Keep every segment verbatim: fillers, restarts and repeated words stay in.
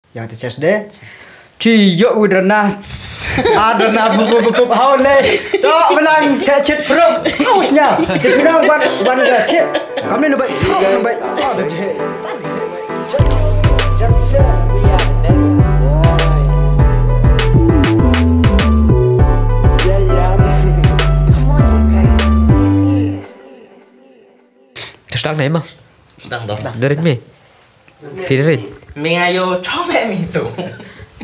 Yang te chest de. Chi yo u drana. A drana bu bu bu bu hau le. Do belang te chit prup. Aus nya. Te pinang ban ban le chit. Kam ni no bai prup no bai. Oh, de je. Terus dak nai ma. Sdang doh. Dari mi. Pirit. Mi nga ïoh chome mi tu.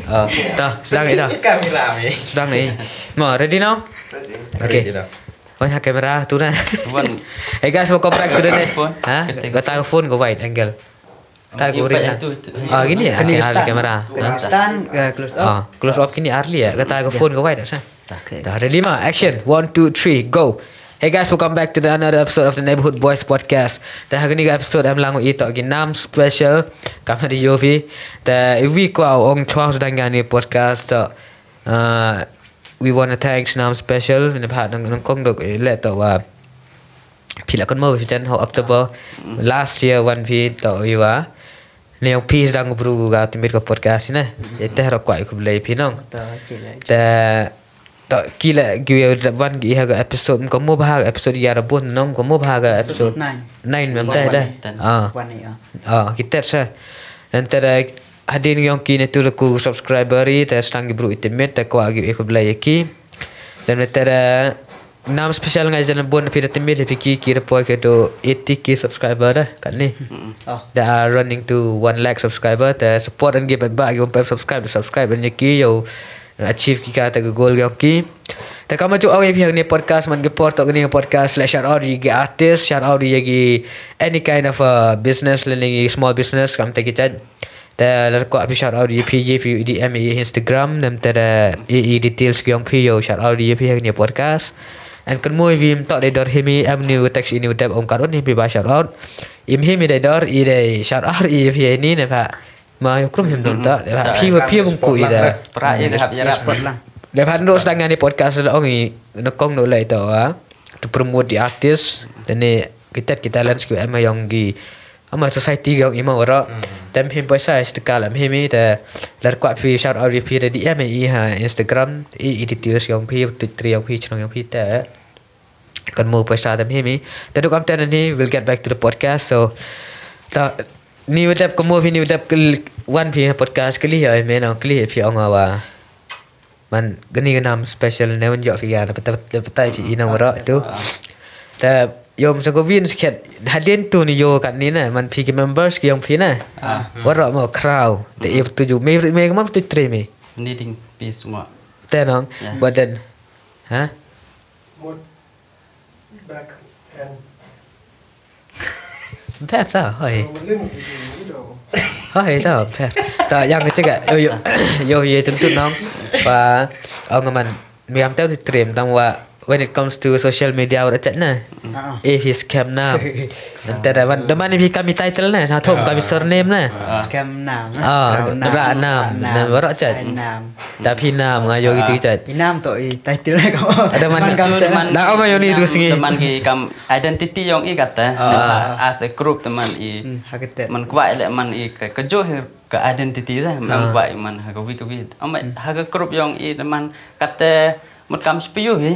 Oh, ta, sdang ita. Kamera mi. Sdang ni. Ma, ready now? Okay. Ready dah. Wan ha kamera tu na. Wan. Hey guys, welcome back to the next phone. Ha? Kata ka phone ko wide angle. Ta ko ring. Ah, gini ya. Kini ha kamera. Stand, eh, close up. Ah, close up kini arli ya. Kata ka phone ko wide sa. Okay. Dah ready ma? Action. One, two, three, go. Hey guys, welcome back to the another episode of the Neighborhood Boys Podcast. Te ha kani ka episode em lang i to ki nam special kam ha di yofi. Te wi kwa ong chwa su dang kani podcast to, uh, we want to thanks nam special ne pha nang nang kong dok le to wa phi la kon mo phi jan ho October last year wan phi to wi wa. Ne ong phi dang bru ga timit ka podcast ne. Ite ro kwa ku blei phi nong. Te to kila ki wan ki ha ga episode ko mo ba ga episode ya ra bun nong ko mo ba ga episode nine mem te da. Ah. Ah, kita sa. Nanti da hadin yong ki ne tu ku subscriber i te stang ki bru itimit te kwa ki ku blei ki. Dan nanti da nam special ngai jan bun phi da timit phi ki ki da poi ke do eighty K subscriber da kan ni. They are running to one lakh subscriber. Te support and give back yung subscribe subscribe and ki yo achieve ki ka ta ka goal yong ki. Te kama ju ong ïa phi hangne podcast man ki por to kini podcast la shout out ïa ki artist, shout out ïa ki any kind of a business, lane small business kam te ki chat. Te la ko phi shout out ïa phi ïa phi D M ïa Instagram nam te da ïa details ki yong phi yo shout out ïa phi hangne podcast. And kan mo ïa phi to de dor himi am ni text ini dep ong karun ïa phi ba shout out. Im himi de dor i de shout out ïa phi ini ne pha. Ma ïa krum him don ta. Phi wa phi bung ku ida. Pra ida hap ïa rap. Da phan do sdang ngani podcast la ong i na kong no lai to ha. To promote the artist. Dan ni kita kita lan sku ama yong gi ama society yong ima wara. Tem him paisa is tekal am himi ta. Lar kwa phi shout out phi da D M i ha Instagram. I details yong phi, Twitter yong phi, chnong yong phi ta. Kan mo paisa tam himi. Taduk am tena ni, we'll get back to the podcast. So ta ni wedap kamo phi ni wedap kel wan phi podcast keli ya me na keli phi ong awa. Man gani ganam special ne wan jo phi ya na peta peta phi ina wara tu. Ta yom sa ko win sket hadin tu ni yo kat ni na man phi ki members ki yong phi na. Wara mo crowd. Te if tu ju me me man tu tre me. Ni ding pi semua. Tenong. But then ha? Mut back and Ber ta hoi. Hoi ta ber. Ta yang ka chika yo yo yo ye tun tun nong. Pa ong man mi am teu ti trim tang wa when it comes to social media wa chat na. Eh his scam na. Anta da man da man bi kami title na na thom kami surname na. Scam nam. Ah, ra nam nam wa chat. Nam. Da phi nam nga yo gitu chat. Inam to i title ka. Ada man. Da ong yo ni tu singi. Da man ki kam identity yong i kata. As a group teman i. Man kwai le man i ka jo ka identity da man kwai man ha ka wi ka wi. Am ha ka group yong i teman kata mut kam spiu hi.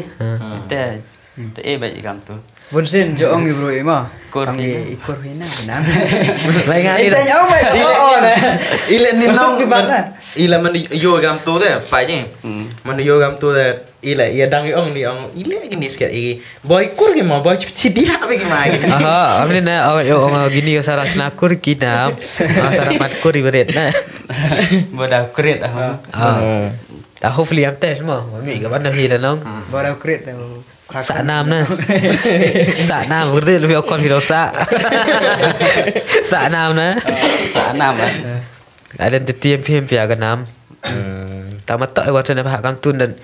Te Te e bai i kam tu. Bun sin jo ong i bro i ma. Kur hi na. I kur hi na bana. Bai nga ni. Ila ni nong. Ila man yo kam tu de pai ni. Man yo kam tu de ila ia dang i ong ni ong ila gini sket i boy kur ki ma boy chi dia be ki ma gini. Aha, amni na ong yo ong gini sara sna kur ki na. Sara pat kur i beret na. Boda kurit ah. Ah. Hopefully am tes mo. Mi ka ban hi da nong. Boda kurit. Sa nam na. Sa nam berde lebih okon video sa. Sa nam na. Sa nam. Identity em phi em phi aga nam. Tama tak wan sana bah kam tun dan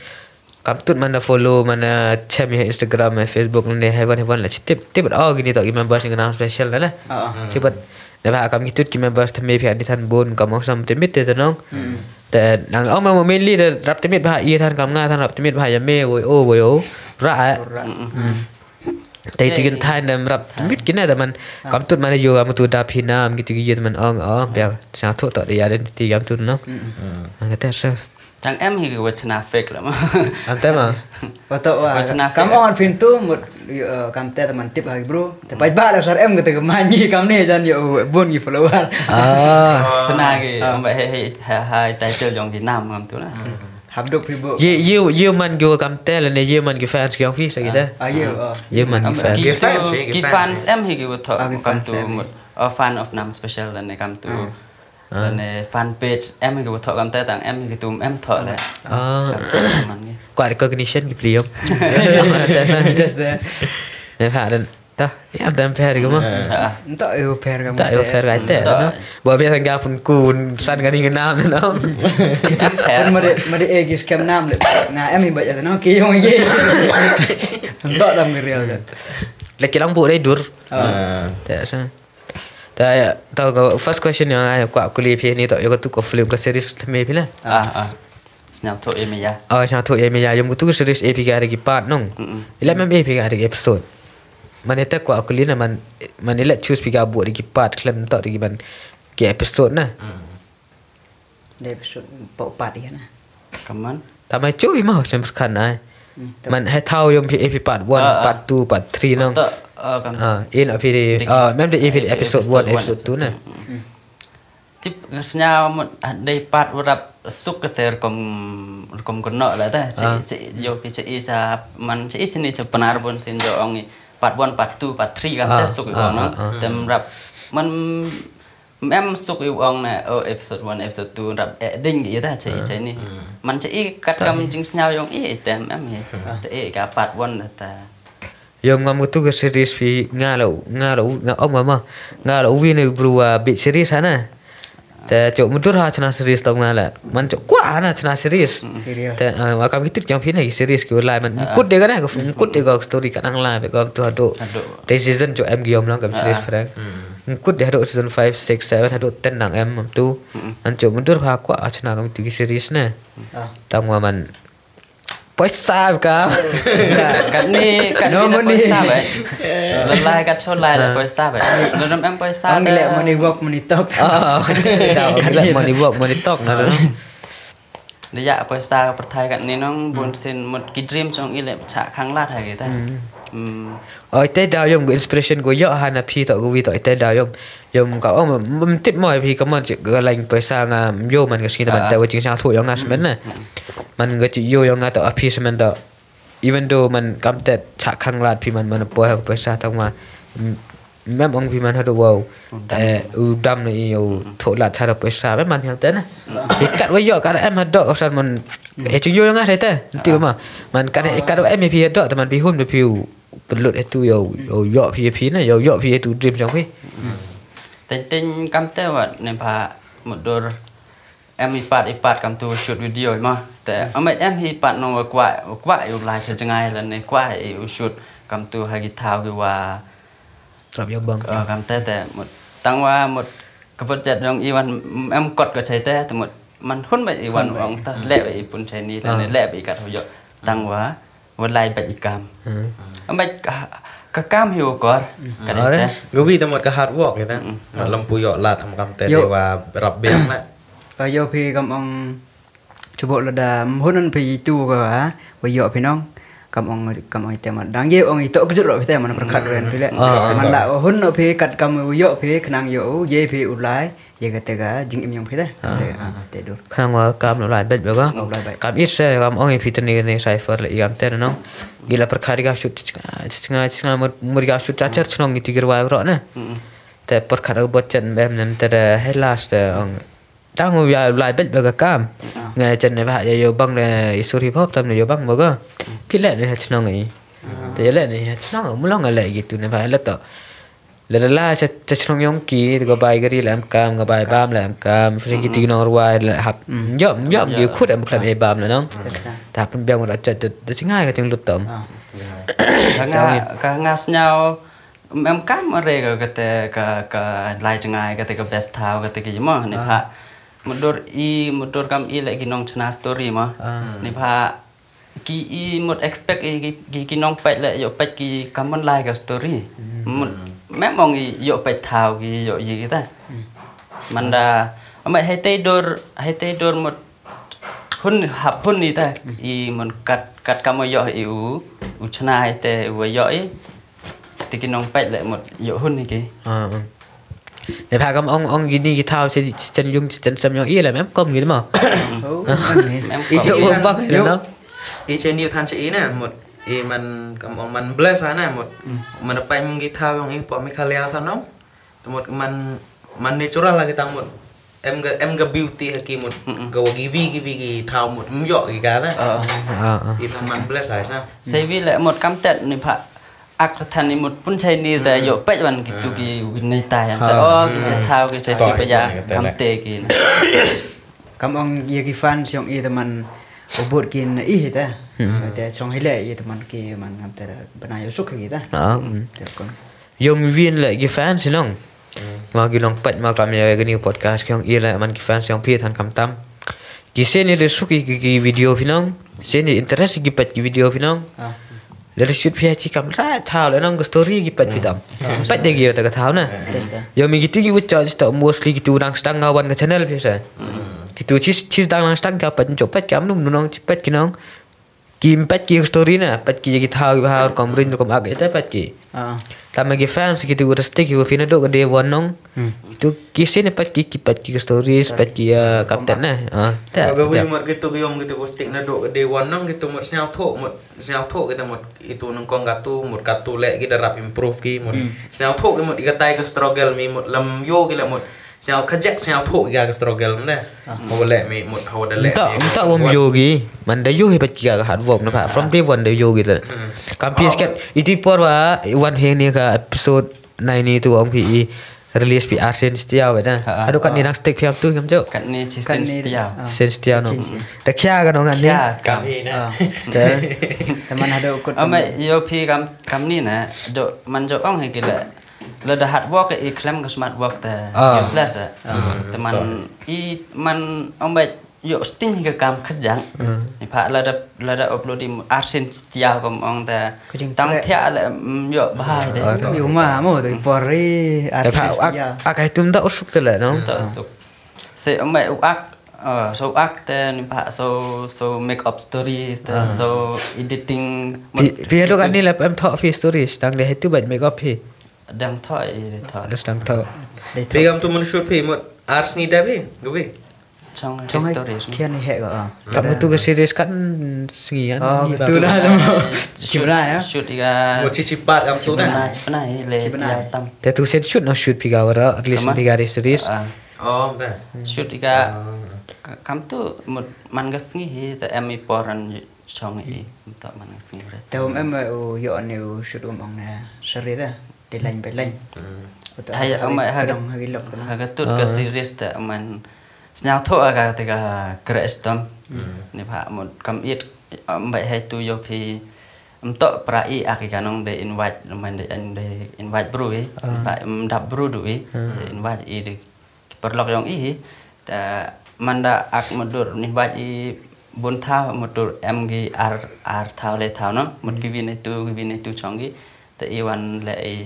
kam tun mana follow mana chem ya Instagram ya Facebook ne hewan hewan la tip tip oh gini tak gimana bahas dengan special na. Tiba da bah kam gitut ki members te me phi ani than bun kam ong sam te mit te nong. Te nang ong ma mainly da rap te mit bah i than kam nga than rap te mit bah ya me woi o woi o ra. Te tu kin thai nam rap mit kine da man kam tut man yo kam tu da phi nam gitu gitu man ong ong bia sha thu to de identity kam tu no. Ang kata sa. Tang em hi ki wa chna fake la ma. Am te ma. Wa to wa. Wa chna fake. Kam ong phin tu mut kam te man tip ha ki bro. Te pai ba la sar em kata ka man ni kam ni jan yo bun ki follower. Ah. Chna ki am ba he he ha ha title jong ki nam kam tu na. Hap duk phi bu. Ye ye ye man ki wa kam te la ne ye man ki fans ki ong phi sa kita. Ah ye. Ye man ki fans. Ki fans em hi ki wa to kam tu mut. Oh, fan of Nam Special la ne kam tu. La ne fan page em hi ki wa to kam te tang em hi ki tum em to le. Ah. Kwa recognition ki pliom. Just there. Ne fa dan. Ta, ya dan fair ki ma. Nta yo fair kam. Ta yo fair ka te. Ba bia tang ga pun ku san ka ni nam no. Em fair. Mari mari e ki scam nam le. Nga em hi ba ya no ki yong ye. Nta dam ki real ka. Le ki lang bu dei dur. Ta sa. Ta ya, ta ka first question yang ai kwa kuli phi ni ta yo ka tu ko film ka series me phi la. Ah ah. Sñiaw thoh ïa me ïa. Oh, sñiaw thoh ïa me ïa. Yom kutu series A P K ada ki part nong. Ila mem A P K ada ki episode. Man ita kwa kuli na man man ila choose pika buat ada ki part klem tok ada ki man ki episode na. Ada episode pa part ïa na. Kaman. Tamai chui mau sem kan ai. Man hai thau yom pi A P part one, part two, part three nong. Ah, in A P, ah, mem ada A P episode one, episode two na. Tip nga sñiaw mut dei pat u rap suk kate rukom rukom kynnoh la ta. Che che yo ki che i sa man che i sini che pnar bun sin jo ong i part one, part two, part three kam te suk i ong no. Tem rap man em suk i ong na o episode one, episode two rap e ding i ta che i che ni. Man che i kat kam jing sñiaw yong i tem em i. Te i ka part one ta. Yom ngam kutu ka series phi nga la nga la nga om ma nga la uwi ne bru wa bit series hana. Te chok mudur ha chna series tam nga la man chok kwa hana chna series. Te wa kam kitu jong phi na series ki lai man kut de kana kut de ka story ka nang lai be kam tu hado. Te season chok em ki yom lang kam series phrang. Kut de hado season five, six, seven hado ten nang em tu. An chok mudur ha kwa chna kam tu ki series na. Tang wa man Poisa ka. Kat ni kat ni poisa ba. Lalai kat cholai la poisa ba. Nodam em poisa. Ang le money walk money talk. Ah, money walk money talk na. Dia poisa ka perthai kat ni nong bun sin mut ki dream song ile cha khang lat ha kita. Hmm. Oi te da yom go inspiration go yo ha na phi to go wi to te da yom. Yom ka ong mem tit mo phi ka mon chi ka lain poisa nga yo man ka sngi man ta wa ching sa thu yong nga smen na. Man ka chi yo yong nga ta a phi smen ta. Even though man kam tet cha khang lat phi man man po ha poisa ta wa. Mem ong phi man ha do wow. Eh u dam na i yo tho lat cha poisa mem man phi te na. Phi kat wa yo kat em ha do san man. E chi yo yong nga te. Ti ma man kat kat em phi ha do ta man phi hun phi u. Pynlut itu yo yo yo phi phi na yo yo phi itu dream jong phi. Teng teng kam te wat ne ba mudur em ipat ipat kam tu shoot video ma te amai em hi pat no wa kwa wa kwa yu lai cha jngai la ne kwa yu shoot kam tu ha ki thau ki wa. Trap yo bang. Kam te te mut tang wa mut ka budget jong i wan em kot ka chai te te mut man hun ba i wan ong ta le ba i pun chai ni la ne le ba i kat ho yo tang wa. Wa lai bad i kam. Am bad ka kam hi u kor. Ka dei te. Gawi te mut ka hard work ita. Mat lam pu yo lad am kam te de wa rap biang na. Ka yo phi kam ong chubok lada mhun phi tu ka wa yo phi nong. Kam ong kam ong ite mat dang ye ong ito kjut ro phi te man perkat ren phi le. Man la hun phi kat kam yo phi khnang yo ye phi u lai. Ye kata ka jingim yong phi te. Te dur. Khnang wa kam no lai bet ba ka. Kam ise kam ong phi te ni ni cipher le yam te no. Gila perkhat ka shoot chinga chinga mur ka shoot cha cher chnong itu gir wa ro na. Te perkhat ka bot chen bem nem te de helas te ong. Tang wa lai bet ba ka kam. Ngai chen ne ba ya yo bang de isur hip hop tam ne yo bang ba ka. Phi le ne chnong i. Te le ne chnong mu long le gitu ne ba le to. Le la cha cha chnong yong ki ka bai gari la em kam ka bai bam la em kam fri ki ti nong ruai la hap. Yom yom ki khut em khlem e bam la nong. Ta pun biang la cha cha chingai ka ting lut tom. Ka nga ka nga sñiaw em kam re ka kate ka ka lai chingai kate ka best thau kate ki mo ni pha. Mudur i mudur kam i le ki nong chna story mo. Ni pha Ki i mut expect i ki, ki, ki nongpeit leh ïoh peit ki kam ban lai ka story. Mut mem ong i ïoh peit thaw ki ïoh ïa kita. Manda amai hai tei dur, hai tei dur mut hun hap hun i ta. I mut kat, kat kam ïoh i u, u chna hai te u ïoh i. Te ki nongpeit leh mut ïoh hun i ki. Ah, ah. Ne pha kam ong, ong kini ki thaw se chen yung chen sem yung i la mem kom gitu mo. Oh, mem kom. Ijok bang gitu no. I chen yu than se i na mut i man kam ong man bless ha na mut. Man pai mung ki thaw yung i po mi khalia than no. Te mut man, man natural la kita mut. Em ga, em ga beauty ha ki mut. Ga wa ki vi, ki vi ki thaw mut. Myo ki ka ta. Ah, ah. I than man bless ha sa. Sevi leh mut kam tet ni pha. Ak than ni mut pun chai ni da ïoh peit wan kitu ki nei tai. Sa oh ki sa thaw ki sa tu pa ya kam te ki na. Kam ong ïa ki fan siong i teman ubut ki na i ta. Te chong hi le i teman ki man ngam te bana ïoh suk ki ta. Ah, mm. Te kon. Ïoh mi vin le ki fan sinong. Ma ki long peit ma kam ïa ki ni podcast ki ong i le man ki fan siong phi than kam tam. Ki sen ni le suk ki, ki, ki video phi nong. Sen ni interest ki peit ki video phi nong. Ah. Le shoot phi ha chi kam ra thaw le nong ka story ki peit phi tam. Peit de ki ta ka thaw na. Ïoh mi ki tu ki wut cha ta mostly ki tu dang stang nga wan ka channel phi sa. Ki tu chi, chi dang lang stang ka peit ncho peit kam num nong chi peit ki nong. Ki peit ki story na, peit ki ki thaw ki bahar kom rin kom ak ita peit ki. Ah. Tama ki fans ki tu wut stick ki phi na do ka day one nong. Tu ki sen ni peit ki, ki peit ki stories, peit ki, ah, content na. Ah, ta. Ga wi mut ki tu ki yom ki tu stick na do ka day one nong ki tu mut sñiaw tho mut. Sñiaw tho kita mut itu nang kong katu mut katu le kita rap improve ki mut. Sñiaw tho ki mut ika tai ka struggle mi mut lam yo ki le mut. Sñiaw kajek sñiaw tho ki ka struggle mut ne. Hawa le mi mut hawa da le. Mta, mta wam yo ki. Man da yo hi pat ki ka hard work na pa. From day one da yo ki le. Kam pis ket iti por wa wan he ni ka episode nine ni tu ong phi i release phi arsen stia wa da. Adu kat ni nang stick phi am tu ngam jo. Kat ni chi sen stia. Sen stia no. Da kya ka no ngan ni. Kya kam hi na. Teman adu kut. Ama yo phi kam kam ni na jo man jo ong hi ki la. La da hard work i klem ka smart work te useless. Teman i man ong ba yo sting hi ka kam khajang. Ni pha la da la da upload i arsen stia kom ong te. Tang thia la yo bahai de. Yo ma mo to i por i arsen stia. Ak ai tum da usuk te la no. Ta usuk. Se ong ba u ak so ak te ni pha so so make up story te so editing. Pi pi lo kan ni la em tho fi story stang de tu ba make up hi. Dang tho i de tho. Dang tho. Phi kam tu mun shoot phi mut ar sngi da phi. Gawi. Chong story. Kian ni he ga. Kam tu ka series kan sngi kan. Oh, tu da. Shoot ya. Shoot i ga. Mut chi chi part kam tu da. Chipna i le ya tam. Te tu set shoot no shoot phi ga wara at least phi ga series. Oh, da. Shoot i ga. Kam tu mut man ga sngi hi te em i poran chong i. Mut man ga sngi re. Te um em u yo ne u shoot um ong ne seri da. Di lain bai lain. Hai amai ha ka tut ka series te man sñiaw tho ka te ka kre stom. Ni pha mut kam it amai hai tu yo phi mto pra i ak i kanong de invite man de invite bru i. Ni pha mdap bru du i de invite i de. Ki paralok yong i hi. Ta manda ak mudur ni baj i bun thaw mudur em gi ar ar thaw le thaw no mut ki bini tu ki bini tu chong gi. Ta i wan le i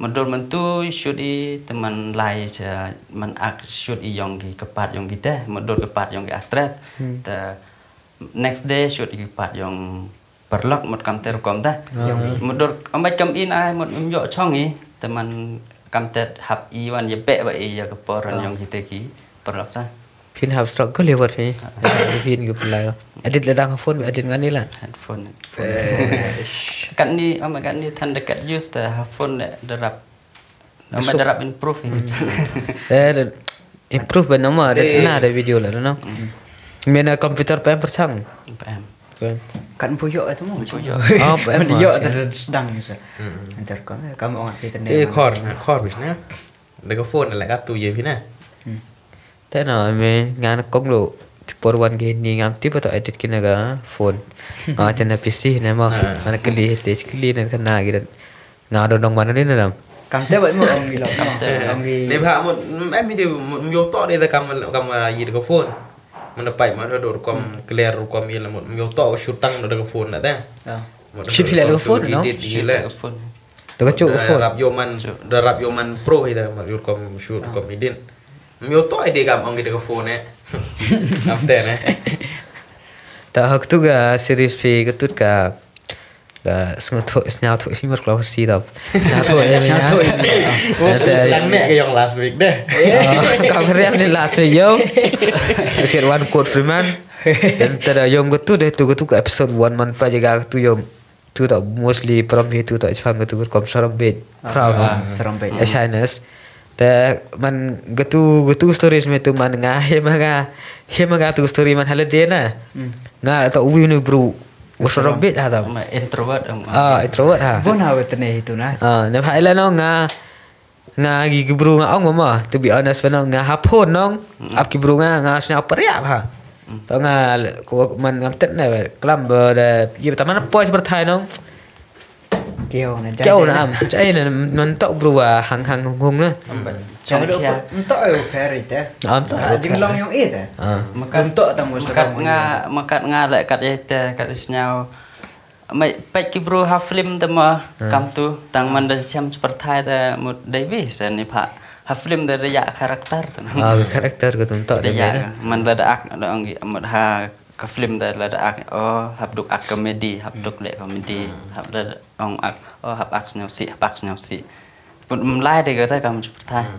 mudur mentu i shoot i teman lai cha man ak shoot i yong gi kepat yong gi te mudur kepat yong gi actress. Ta next day shoot i kepat yong Paralok mut kam ter kom ta. Mut dur amai kam in ai mut um yo chong i teman kam ter hap i wan ye pe ba i ya ka poran yong kita ki paralok sa. Phin hap struggle ye wat phi. Phin ki pulai. Edit le dang phone edit ngani la. Headphone. Kan ni amai kan ni than dekat use ta ha phone le derap. Nama darap improve ni. Eh, improve ba nama ada sana ada video lah no. Mena computer pem perchang. Pem. Kan puyo itu mo. Puyo. Oh, pem. Yo ada sedang ni sa. Enter kon kamu orang kita ni. Eh, kor, kor bisna. Daga phone la katu ye pina. Te no me ngan kong lo por wan ke ni ngam ti pato edit kina ga phone. Nga chana P C ne mo. Mana kali te kali ne kana gidan. Nga do nong mana ni na dam. Kam te wat mo ong gi lo. Kam te ong gi. Ne ba mo em video mo yo to de kam kam yi de phone. Manda pait manda rukom clear rukom ïa la mut. Ym ïoh to shoot tang da ka phone da te. Mut shu phi la rukom da ka phone, shoot no? Edit ïa la. Phone. Da ka chuh ka phone. Rap ïoh man, da rap ïoh man pro hi da mut rukom shoot rukom edit. Ym ïoh to edit kam ong ki da ka phone eh. Kam te ne. Ta hak tu ka series phi ka tut ka Ka sngewthuh, sngewthuh, sngewthuh, sngewthuh, sngewthuh, eh, sngewthuh, eh. Lang ne ka ïong last week deh. Kam riam ni last week ïong. Siat one quote Freeman. Dan tada ïong katu deh tu katu ka episode one man pa jaga katu ïong. Tu tak mostly from here tu tak Jepang katu kom saram bit. Crowd. Saram bit. Shyness. Te man katu katu stories me tu man nga he ma nga he ma nga tu story man holiday na. Nga tak uwi ni bro. Usa robit ha tam. Introvert. Ah, introvert ha. Bon ha wetene hitu na. Ah, ne ha ila no nga nga gi bru nga ong mama. To be honest, no nga ha phone nong. Ap ki bru nga nga snya periap ha. To nga ko man ngam tet ne klam ba da ye ta man poi sepertai nong. Kyo na. Kyo na am. Chai na man tok bru wa hang hang hung hung na. Chong kia. Ntok e u peri te. Am to. Jinglong yong e te. Ah. Makat ntok tang makat nga makat nga le kat ye te kat snyau. Mai pek ki bru ha film te ma kam tu tang man da siam sepertai te mut Davi sen ni pha ha film da ya karakter te. Ah, karakter ko tum tok da ya man da ak da ong mut ha ka film da la da ak oh hap duk ak komedi hap duk le komedi hap da ong ak oh hap ak snyau si hap ak snyau si. Pun mlai de kata kam sepertai.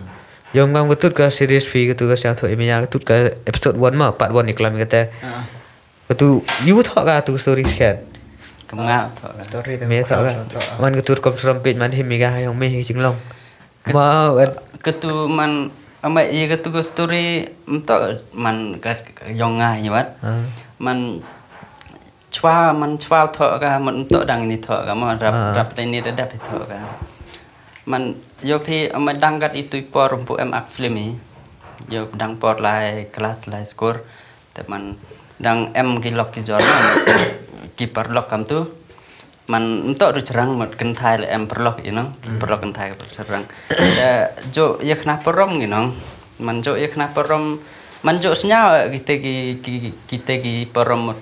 Yong kam ketut ka series phi ketut ka siang thok email ketut ka episode one ma part one ni kelam kata. Katu yu thok ka tu story sket. Kam nga thok ka. Me thok ka. Man katu kom seram pit man him ga yong me hi jinglong. Ma wer. Katu man ama ye katu ka story mto man ka yong nga hi wat. Man chwa man chwa thok ka man mto dang ni thok ka ma rap rap te ni da dap thok ka. Man yo phi ama dang kat itu por pu em ak film hi. Yo dang por lai kelas lai skor. Te man dang em ki lok ki jor ki paralok kam tu. Man ntok du cherang mut kynthai le em paralok you know. Paralok kynthai ka cherang. Te jo ye khna parom you know. Man jo ye khna parom man jo snya kite ki kite ki parom mut.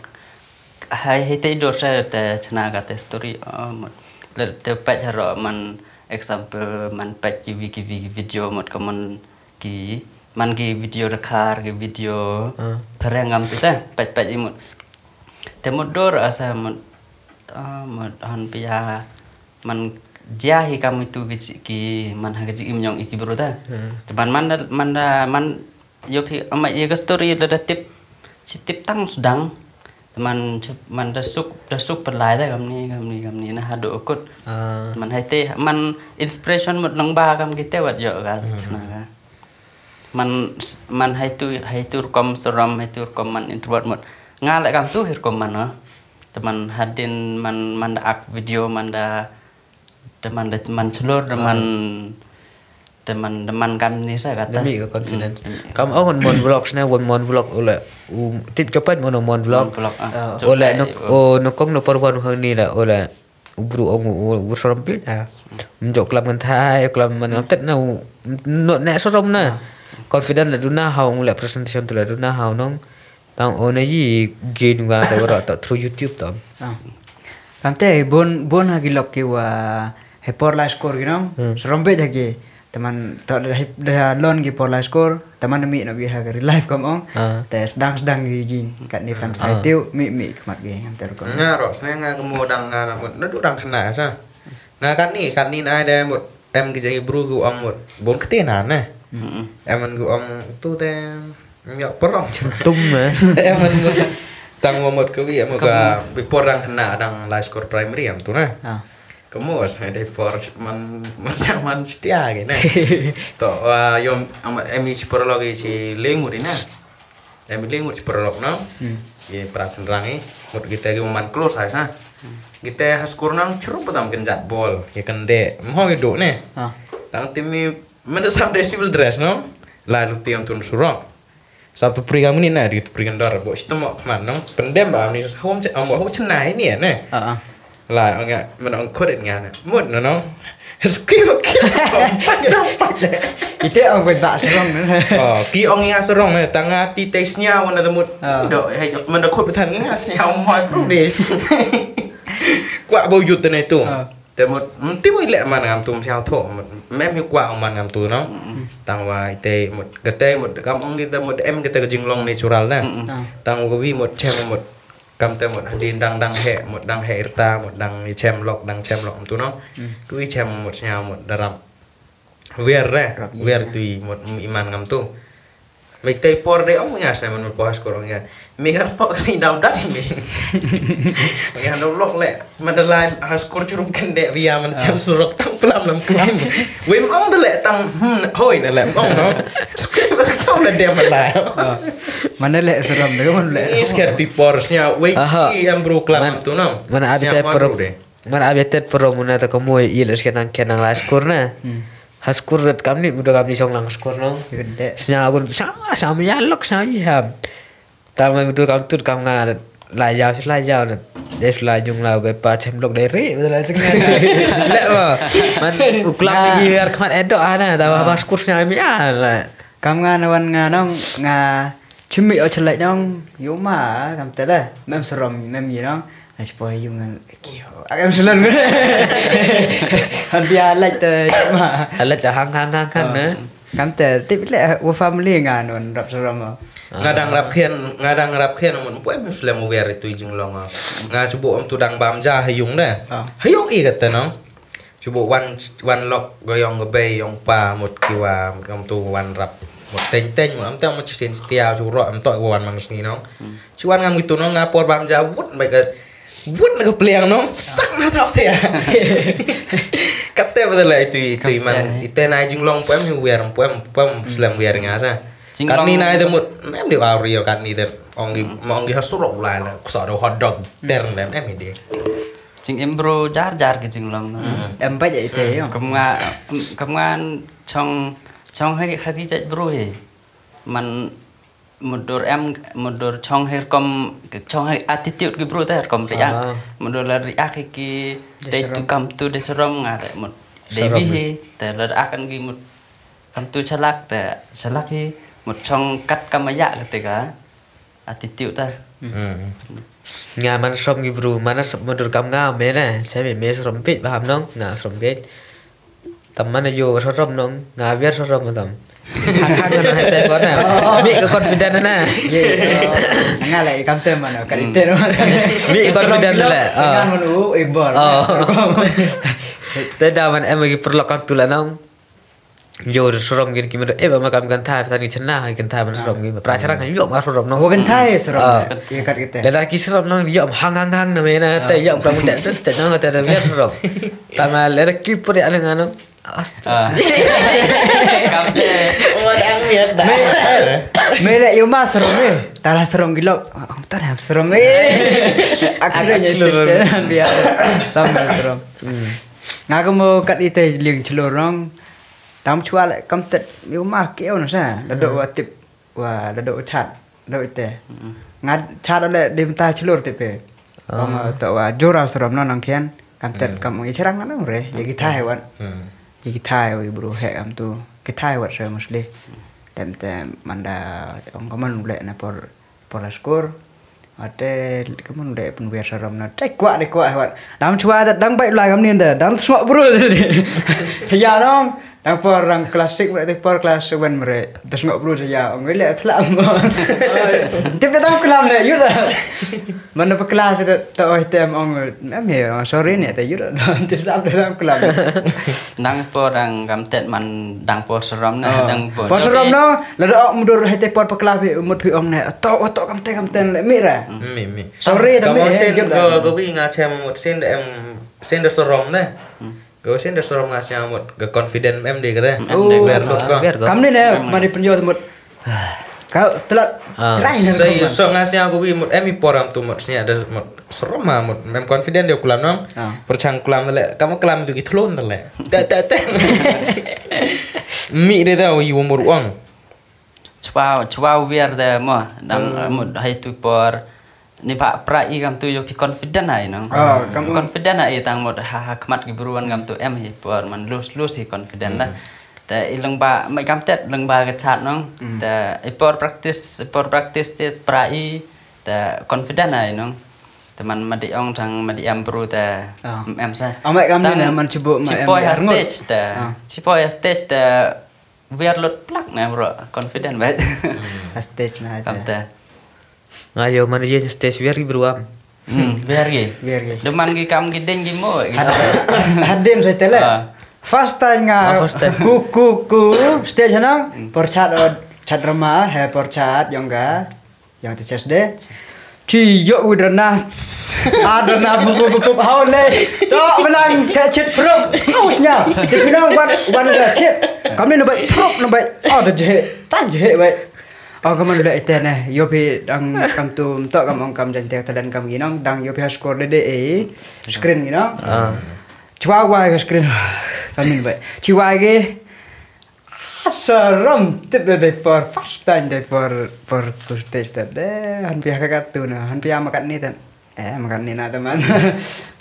Hai hai te dor sa te chna ka te story mut. Le te pet haro man example man pet ki vi ki vi video mut ka man ki man ki video rakhar ki video phareng ngam tu te pet pet imut te mut dor asa mut mut han pia man jia hi kam itu ki ki man ha ki im yong iki bro ta te man man da man da man yo phi ama ye ka story da da tip si tip tang sdang. Te man man da suk da suk pynlai da kamni kamni kamni na hadu ukut. Man hai te man inspiration mut nang ba kam kite wat yo ka chna ka. Man man hai tu hai tu rukom seram hai tu rukom man introvert mut. Nga le kam tu hi rukom man no. Te man hadin man man da ak video man da Teman da man chlur da man teman da man kan ni sa kata. Demi ka confidence. Kam ong mon vlog sne won mon vlog ole u tip chopat mon mon vlog. Ole no o no kong no parwan hang ni la ole u bru ong u u sorom pi na. Mjok klam ngan thai klam man ngam tet na u no ne sorom na. Confident la duna hau le presentation tu la duna hau nong. Tang ona yi gain wa da wara ta through YouTube tam. Kam te bon bon ha ki lok ki wa he por la score ki nong. Serom be ha ki. Teman to da lon ki por la score. Teman mi no ki ha ki live kam ong. Te sedang sedang ki ki kat ni fan fight tiu mi mi kemat ki ngam ter ko. Nga ro sne nga kemo dang nga na mut na du dang kena sa. Nga kat ni kat ni na ai da mut em ki jai bru ki ong mut. Bon kete na ne. Em ki ong tu te. Ym ïoh pyrong. Tum eh. Em, tang wa mut kawi em ka before dang kena dang lai score primary em tu na. Ka mos hai dei por man man man setia ki na. To wa yom am em i sipor log i si lengur i na. Em i lengur sipor log na. Ye prasen rang i mut kita ki man close hai sa. Kita ha score nang cheru padam kenjat bol ye kende. Mho i do ne. Tang timi menda sab de civil dress no. Lai lu tiam tun surok. Satu pri kami ni na di pri kendor bo situ mo kman nong pendem ba ni hom che ambo ho chenai ni ne. La nga men ong kodet nga ne. Mut no no. Ski ba ki. Empat je empat je. Ite ong ba sarong ne. Oh, ki ong ïa sarong ne, tang nga ti te sñiaw na te mut. Ah. Dok, hei, man da khot ba than nga sñiaw mo pro de. Kwah ba u yut te ne tu. Ah. Te mut, mm, ti mo leh man ngam tu sñiaw tho, mut, mem yu kwah ong man ngam tu, no? Mm. Tang wa ite mut, kate mut, kam ong kita mut, em kita ka jinglong natural na. Mm, mm. Ah. Tang wa wi mut, chem mut, kam te mut, hadien dang, dang heh, mut, dang heh irta, mut, dang i chem lok, dang chem lok, mut tu, no? Mm. Tu i chem mut, sñiaw mut, darap. Wer re, rap wer tu i mut, i man ngam tu. Mei tei por de ong nga sñiaw man por ha skur ong nga. Mei har tok si daw dap mei. Nga daw lok le. Madalai ha skur churup kende bia man chem surok tang pelam lam pelam. Wei ong de le tang, hmm, hoi na le ong no. Skur ong de madalai. Ah. Mana le seram de mana le. Is ker ti por sñiaw wei si am bru klam tu no. Mana abi sñiaw te ma por bru de. Mar abia tet pro muna ta ka mui i le sken nang ken nang la skur na. Hmm. Ha skur ret kam ni mudo kam ni song lang skur no. Gede. Sña gun sa sa mi ya lok sa mi ham. Ta ma mudo kam tut kam nga la ya la ya na. Des la jung la be pa chem lok de ri be la seng. Le ma. Man u klam ni ar khmat edo ana ta ma ba skur sña mi ya la. Kam nga na wan nga nong nga chimi o chelai nong yuma kam te le. Mem serom mem yi nong. Ai, poi yung ngan kio. Ak em salon. Han bia lait te ma. Lait te hang, hang, hang, hang, eh. Kam te tip le, u family nga nun rap saram. Nga dang rap khian, nga dang rap khian mun poi em slem u wer itu i jinglong. Nga chubo em tu dang bam ja ha yung de. Ah. Ha yung i kata no. Chubo wan, wan lok ga yong ga bei yong pa mut kiwa mut kam tu wan rap. Mut teng teng mut am te mut chisin setia chu ro am to wan mang sini no. Chuan ngam gitu no nga por bam ja wut mai ka wut na ka pliang no sak na thap sia. Kate ba la itu itu man ite na jinglong pem hi wer pem pem slem wer nga sa. Kat ni na ite mut em di au rio kat ni der ong gi ma ong gi ha surok lai la kusa do hot dog ter lem em hi di. Jing em bro jar jar ki jinglong no. Em ba ja ite yo. Kam nga kam nga chong chong ha ha ki jait bro hi. Man mudur em mudur chong her kom chong her attitude ki bru ter kom ri ak mudur la ri ak ki dei tu kam tu dei serom nga re mut dei bi hi te la ak kan ki mut kam tu chalak te chalak hi mut chong kat kam ya ka te ka attitude ta. Nga man som ki bru man som mudur kam nga me na chami me som pit ba ham nong nga som pit. Tam mana yo ka sorom nong nga biar sorom tam. Hak hak na hai tai kona. Mi ka confident na. Nga lai kam tem mana ka ite no. Mi confident le. Ngan manu ibor. Te da man em ki perlu kan tu la nong. Yo sorom gin ki mer e ba ma kam kan thai tani chena kan thai man sorom gin. Pra charang yo ma sorom nong. Kan thai sorom. Ye kat kite. Lada ki sorom nong yo hang hang hang na me na te yo pra mun te te nong te biar sorom. Tama lera ki puri ale ngano. Astaga. Kam te. Uma dang miat da. Me le yuma serong me. Tara serong gilok. Tara serong me. Akhirnya biar sama serong. Nga kamu kat ite ling celorong. Tam chua le kam tet yuma keu na sa. Lado wa tip. Wa da do chat do ite. Nga chat le dim ta chlur te pe. Ong to wa jura srom no nang khian kam tet kam ong i cherang na re ye ki thai wat. Ye ki thai wa bru he am tu ki thai wat se musli. Tem tem manda ong kaman le na por por la skur. Ate kaman de pun wer saram na te kwah de kwah wat. Dang chwa da dang bai la kam ni da dang sngok bru. Ya nong dang por dang klasik de por klas seven mere. Da sngok bru ya ong le thlam. Tip da dang klam de yut. Mana pa klas de to oi tem ong me sorry ne te yut. Tip sap de dang klam. Dang por dang kam tet man dang por saram na dang por. Por saram no la da ok mudur hai te por pa klas mut phi ong ne to to kam te kam ten le mi ra. Mi mi. Sorry da me sen go go wi nga chem mut sen da em sen da sorom ne. Go sen da sorom nga sñiaw mut ga confident em de kata. Wer lut ko. Kam ni ne mani pynjot mut. Ka tlat. Trai ne. Sai so nga sñiaw go wi mut em i poram tu mut sñiaw da mut sorom ma mut em confident de kulam nong. Perchang kulam le kam kulam tu ki thlon le. Te te te. Mi de da wi wong bor ong. Chwa chwa wer de mo dang mut hai tu por ni pa pra i kam tu yo ki confident ai nong. Confident ai tang mut ha ha khmat ki bru wan kam tu em hi por man lus lus hi confident da. Te i lyngba, mai kam tet lyngba ka chat nong. Te i por practice, i por practice te pra i, te confident ai nong. Te man madi ong thang madi am bru te em sa. Amai kam ni na man chibu ma em poi ha stage te. Chibu ha stage te. Wiar lut plak na bro, confident bai. Ha stage na kam te. Nga yo man ye stage wiar gi bru am. Hmm, wiar gi. Wiar gi. Deman gi kam gi deng gi mo. Hadem sa tele. First time nga ku ku ku stage na por chat, chat rama he por chat yong ga. Yang te chest de. Chi yo u drana. A drana bu bu bu bu hau le. To belang te chit prup. Aus nya. Te pinang wan wan da chit. Kam ni na bai prup na bai. Oh da je. Ta je bai. Oh kam le ite ne. Yo pi dang kam tu to kam ong kam jan te talent kam ginong dang yo pi score de de e. Screen ginong. Chwa wa ke screen. Kam ni bai. Chi wa ke. Saram tip da dei por first time dei por por ku stage da de han pia ka tu na han pia makat ni tan. Eh makat ni na teman.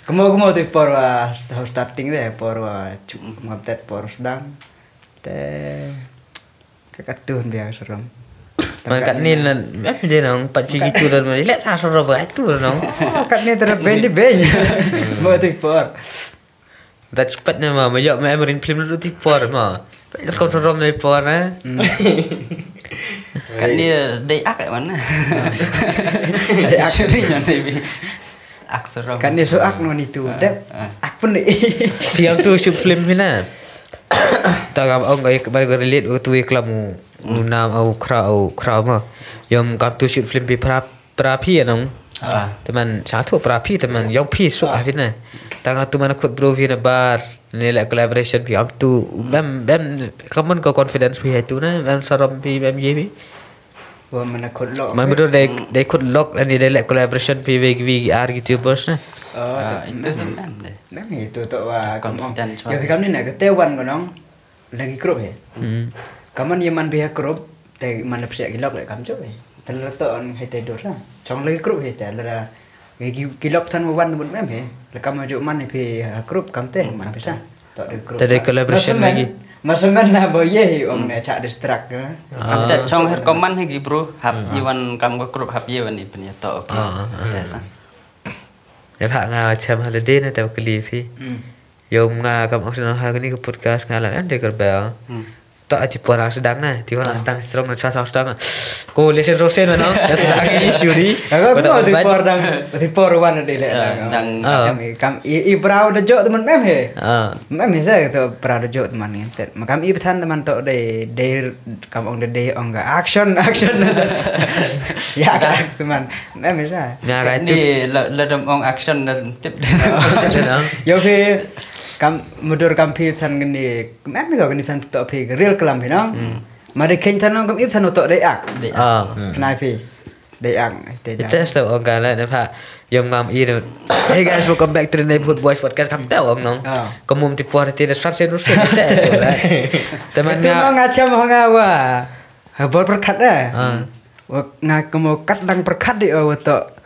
Kemo kemo dei por wa starting de por wa ngam tet por sedang. Te ka tu han pia saram. Makat ni na em de nong pat chi ki tu dan ma le sa saram ba tu nong. Makat ni terap bendi ben. Mo dei por. Dat spet na ma ma yok ma em rin film lu ti por ma. Kau tu rom na por na. Kan ni dei ak wan. Dei ak sering na dei bi. Ak serom. Kan ni so ak no ni tu dep. Ak pun ni. Film tu shoot film ni na. Ta kam ong ai ba relate tu iklam u nam au kra au kra ma. Yom kam tu shoot film bi prap. Pra phi anong. Teman satu pra phi teman yong phi su a phi na. Tang tu mana kut bro phi na bar. Ni le collaboration phi am tu bem bem kaman ko confidence phi hai tu na bem saram phi bem ye phi. Wa mana kut lok. Man betul dei dei kut lok ani dei le collaboration phi we we ar YouTubers na. Itu tu mem deh. Mem itu tu wa confidence. Ya phi kam ni na kete wan ko nong. Lagi group he. Kaman ye man biha group te man lep siak gilok le kam jop he. Tan la to on he te dur sa. Chong lagi group he te la gi gilok tan wan mut mem he. Le kam jop man he phi ha group kam te man pisa. To de group. Te de collaboration lagi. Masaman na bo ye he ong ne chak distract. Kam te chong her koman he gi bro hap iwan kam ko group hap ye wan i pen ya to okay. Te sa. Ya pha nga chem holiday na te kli phi. Yo nga kam ong sino ha kani ka podcast nga la em de kar bel. To a ti pora sedang na, ti pora sedang strong na sa sedang. Ko lesen rosen na no. Ya sedang ni suri. Ka ko ti por dang ti por wan de le dang. Kam i brau da jo teman mem he. Mem he sa to brau da jo teman ni. Makam i pthan teman to de de kam ong de de ong ga action action. Ya ka teman. Em isa. Nga ka ni la dom ong action na tip. Yo phi kam mudur kam phi than ni em ni ko ni than to phi real kalam phi no. Ma de ken than no kam ip than to de ak. Khnai phi. De ak te. Ite sta ong ka la ne pha yom ngam i. Hey guys, welcome back to the Neighborhood Boys podcast. Kam ta ong nong. Kam mum ti por ti de sat sen rusen. Teman nga ngacham nga wa. Ha bor perkat eh. Nga kemo kat dang perkat di o to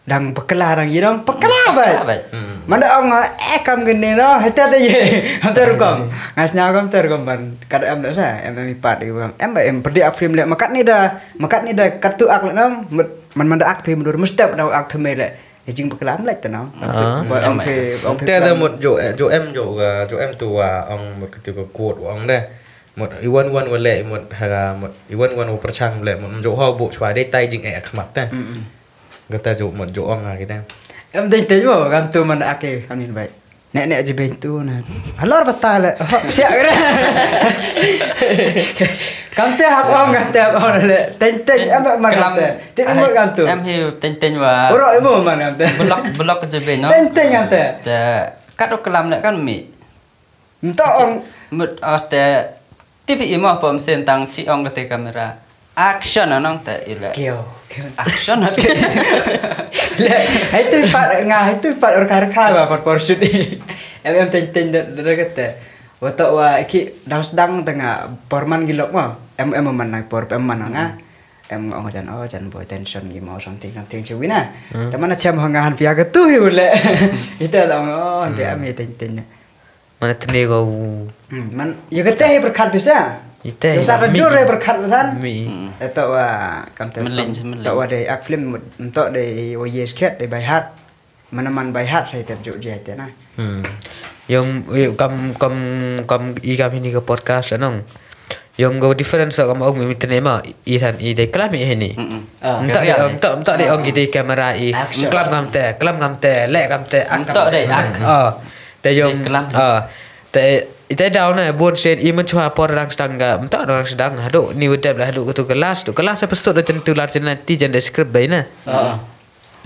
dang pekela dang i dang pekela bai. Manda ong eh kam gini no hete de ye. Ham ter kom. Ngas nyau kam ter kom ban kat em da sa em em ipat i kam em ba em pedi ak film le makat ni da makat ni da kat tu ak le nam man manda ak phi mudur mustep da ak thme le. Jing pekela am lek te nam. Ong phi ong phi te da mut jo jo em jo jo em tu wa ong mut ketu ko quote wa ong de. Mut iwan wan wa le mut ha mut iwan wan wa perchang le mut jo ho bu chwa de tai jing eh khmat te. Kata ju mut ju ong ha kita. Em dei te mo kam tu man ake kam ni bai. Nek nek je ben tu na. Halor bata le. Siak kena. Kam te hap ong kam te hap ong le. Teng teng em man kam te. Ti mo kam tu. Em hi teng teng wa. Uro imo man kam te. Blok blok je ben no. Teng teng kam te. Te kat u kelam le kan mi. Mut os te tipi imo pom sen tang chi ong kate kamera. Action anong te ile. Kio. Action at. Le, hai tu pat nga hai tu pat or kar kar ba pat por shoot. Em em ten ten de de kate. Wato wa ki dang sedang tengah porman gilok mo. Em em man nang por em man nga. Em ong jan oh jan boy tension gi mo something something chi wina. Teman chem ho nga han pia ke tu hi ule. Ita dong oh dia mi ten ten. Mana tne ko u. Hmm, man, ya kata he berkat bisa. Ite. Ya sa jur he berkat bisa. Mi. Hmm. Ito wa kam te. Melin, melin. Ito wa de ak film, ito de wa yes ket de by heart. Mana man by heart sai te ju je te na. Hmm. Yung, yung kam, kam, kam i kam ini ke podcast la nong. Yung go difference kam ong mi tne ma i san i de klam i hini. Hmm. Entah de ong, entah, entah de ong i de kamera i. Action. Klam kam te, klam kam te, le kam te, ak kam te. Entah de ak. Oh. Te yung, ah, te, ite daw na, bun sien, i mynchwa por rang sdang ga, mynta rang sdang, haduh ni wedep lah, haduh katu kelas, tu kelas apa sut dah tentu lah, sien nanti jan da script bai na.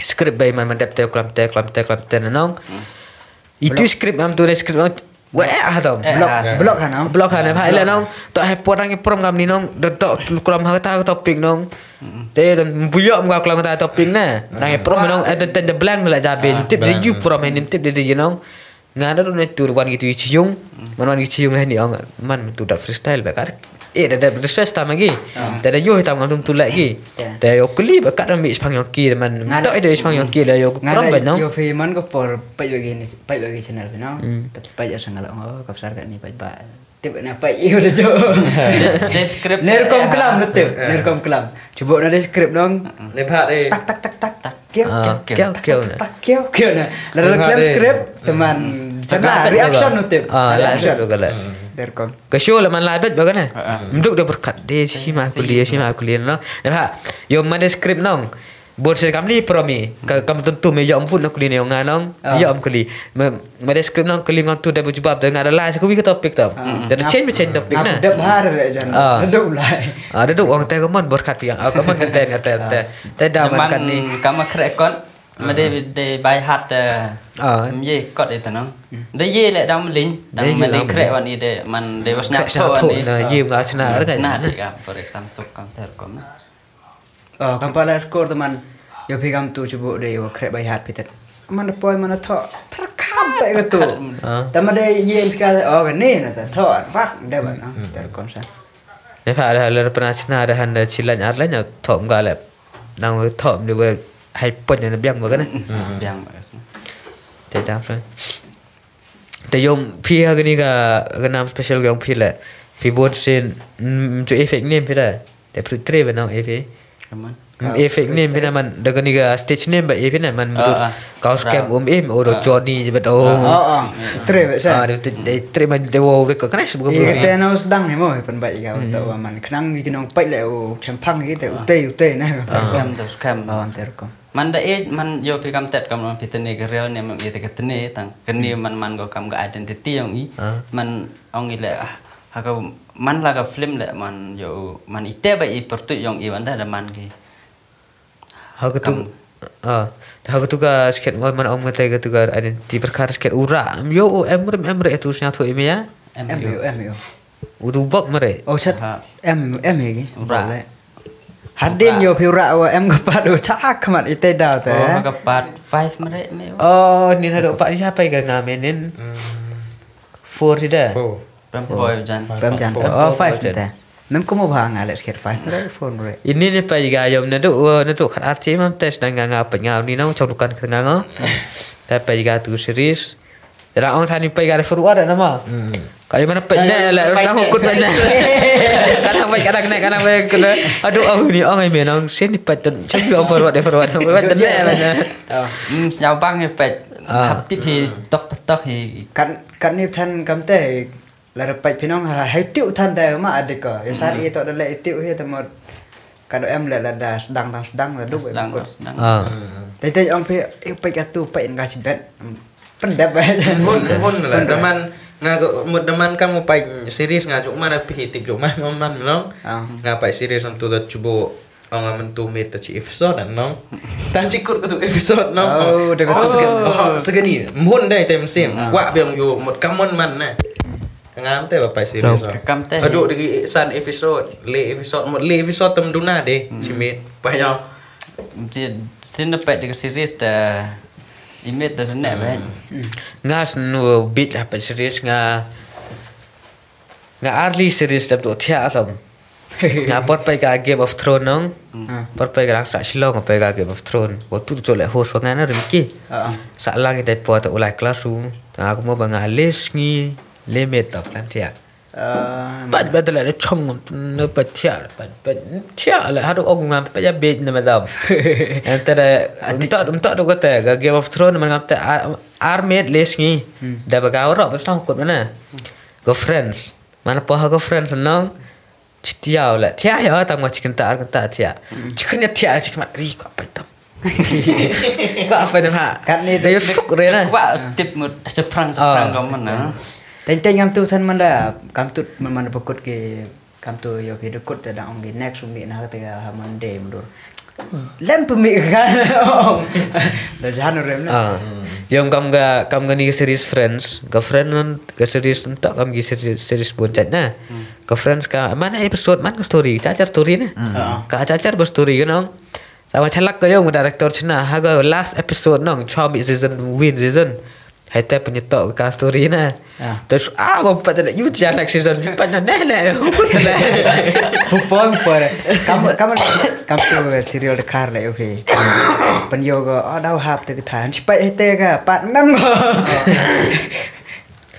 Script bai man, man dep te, klam te, klam te, klam te, na nong. Itu script am tu, da script am, wa eh, ah, tau. Blok, blok kan, no? Blok kan, ha, ila nong, tu hai por rang i prom kam ni nong, da tu klam ha ta topik nong. Te dan buyok mga klam ta topik na. Rang i prom nong, eh, dan, dan blank lah jabin. Tip de ju prom, ni tip de de nong. Nga na ruh na tu wan gitu i chiung. Man wan gitu i chiung lah ni ong. Man tu dat freestyle ba kat. Eh, da da freestyle tam lagi. Da da yo tam ngam tu lagi. Da yo kuli ba kat mi spang yo ki man. Tok ida spang yo ki da yo prom ba nong. Yo fi man ko por pai bagi ni, pai bagi channel fi nong. Pai ya sangal ong, oh, kapsar kat ni pai ba. Tip na pai i udah jo. Describe. Nerkom kelam betul. Nerkom kelam. Cuba na describe nong. Lebat eh. Tak tak tak tak tak. Kiau, kiau, kiau, kiau, kiau, na. Tak, kiau, kiau, na. Lalu klan script, teman. Cakap reaction tu tip. Ah, reaction tu kala. Derkom. Ke show laman labet bagana. Menduk dia berkat dia si ma kuliah, si ma kuliah, no. Ya, ha. Yo, mana script nong. Bor sir kamli promi. Ka kam tentu me yo ampun aku ni nong nganong. Yo am kuli. Mada script nong kelim ngam tu da berjubab da ngada lai sa kuwi ke topik tam. Da change, change topik na. Dep har le jan. Dep lai. Ah, da duk ong te ka mon berkat piang. Ah, ka mon ngate ngate te. Te da man kan ni. Kama kre kot. Made de bai hat te. Ah. Ye kot itu nong. Da ye le dam lin. Dang made kre wan ide man de was nyap to wan ide. Ye nga chna re kan. Chna de ka, for example, suk kam ter kom na. Oh, kam pala skor teman. Yo phi kam tu cubu de yo krek bai hat pitet. Mana poi mana tho. Perkam bai ka tu. Tama de ye phi ka, oh, ka ni na ta tho. Bak de ba na. Ter kon sa. Ne pha da ler pernah sna da han da chilan arlan ya tho ga le. Nang tho ni we hai pon na biang ba ka na. Biang ba ka sna. Te da pha. Te yom phi ha kani ka, ka nam special yom phi le. Phi bon sin, mm, to effect name phi da. Te phi tre ba nong e phi. Kaman? Mm, effect name phi na man, da kani ka stage name ba e phi na man mudut. Kau scam um im, oh, do Johnny je bet, oh. Oh, oh. Tre ba sa. Ah, de, de, tre man de wo recognize bukan. Te na sdang ni mo, pen ba i ka to man. Kenang ki nong pai le, oh, chempang ki te, utei, utei na. Scam to scam. Oh, anter ko. Man da e, man yo phi kam tet kam long phi tene ka real name i te ka tene tang. Kani man man ko kam ka identity yong i. Man ong i le, ah, ha ka man la ka film le man yo, man i te ba i pertu yong i wan da da man ki. Ha ka tu, ah, ha ka tu ka sket man ong mate ka tu ka identity perkara sket ura. Yo, em rem, em re tu snya tu i me ya. Em yo, em yo. Udu bok mere. Oh, sat. Em, em ya ki. Ura. Hadin yo phi ura wa em ka pat u cha khmat ite da te. Oh, ka pat five mere me. Oh, ni hado pat siapa ka ngamen nin. Four sida. Four. Pem poi jan. Pem jan. Oh, five te. Mem kumo bha nga le sket five mere, four mere. Ini ni pa ga yom nado, nado khat arti mam tes dang nga nga pa nga ni nang chok dukan ka nga nga. Ta pa ga tu series. Dah ong tani pai ka forward nama. Kayu mana pai ne la dah hukut pai ne. Kadang pai kadang ne kadang pai kena. Aduh, oh ni ong ai menang sini pai ten. Cuma ong forward forward pai ten ne mana. Hmm, snyau bang ni pai. Hap tip hi tok tok hi. Kan kan ni than kam te. La pai phi nong ha hai tiu than te ma adik ko. Yo sar i to da le tiu hi te mo. Kado em le la da sedang tang sedang la duk. Sedang tang sedang. Te te ong phi, eh, pai ka tu pai nga sibet. Pendap ai. Hun hun la daman nga ko mut daman kam pai series nga juk man pi tip juk man man long. Nga pai series tu da cubo ong amen tu me ta chi episode nong. Tan chi kut ko tu episode nong. Oh, de ko. Segani. Mun dai tem sim. Kwa biang yo mut kamon man na. Ngam te ba pai series. Kam te. Aduh digi san episode, le episode mo le episode tem duna de. Simi pa yo. Sin da pai digi series ta imit da ne ba. Nga snu bit ha pai series nga. Nga early series dap tu thia atam. Nga por pai ka Game of Thrones nong. Por pai ka lang sa Shillong pai ka Game of Thrones. Ko tu tu le host nga na rim ki. Sa lang ite po ta ulai classroom. Ta aku mo ba nga les ngi. Limit to kan thiah. Pat pat la de chong ne pat thiah pat pat thiah la hadu ong ngam pat ya bej ne madam. Ente da mtok mtok do kata ga Game of Thrones man ngam te armet les ngi. Da ba ga ro ba sang kut mana. Go Friends. Mana poha go Friends nong. Chitiaw la thiah ya tang wa chicken ta ar ta thiah. Chicken ya thiah chicken mat ri ko apa tam. Ko apa tam ha. Kat ni da yo suk re na. Wa tip mut ta chaprang chaprang ka man na. Teng teng kam tu than man da kam tu man man pakut ki kam tu yo ki dukut ta da ong ki next mi na ta ha man de mundur. Lem pemi kan. Da jan rem na. Yom kam ga kam ga ni series Friends ga Friends ka series nta kam gi series bun chat na. Ka Friends ka mana episode man ka story chajar story ne. Ka chajar ba story ka nong. Sama chalak ka yong director chna ha ka last episode nong chwa mi season win season. Hai te pynyatok ka story na. Terus ah ko pat le yu cha next season pat ne ne. Hupon por. Kam kam kam tu serial de kar le okay. Pen yo go oh dau hap te ka than. Chipat hai te ka pat mem go.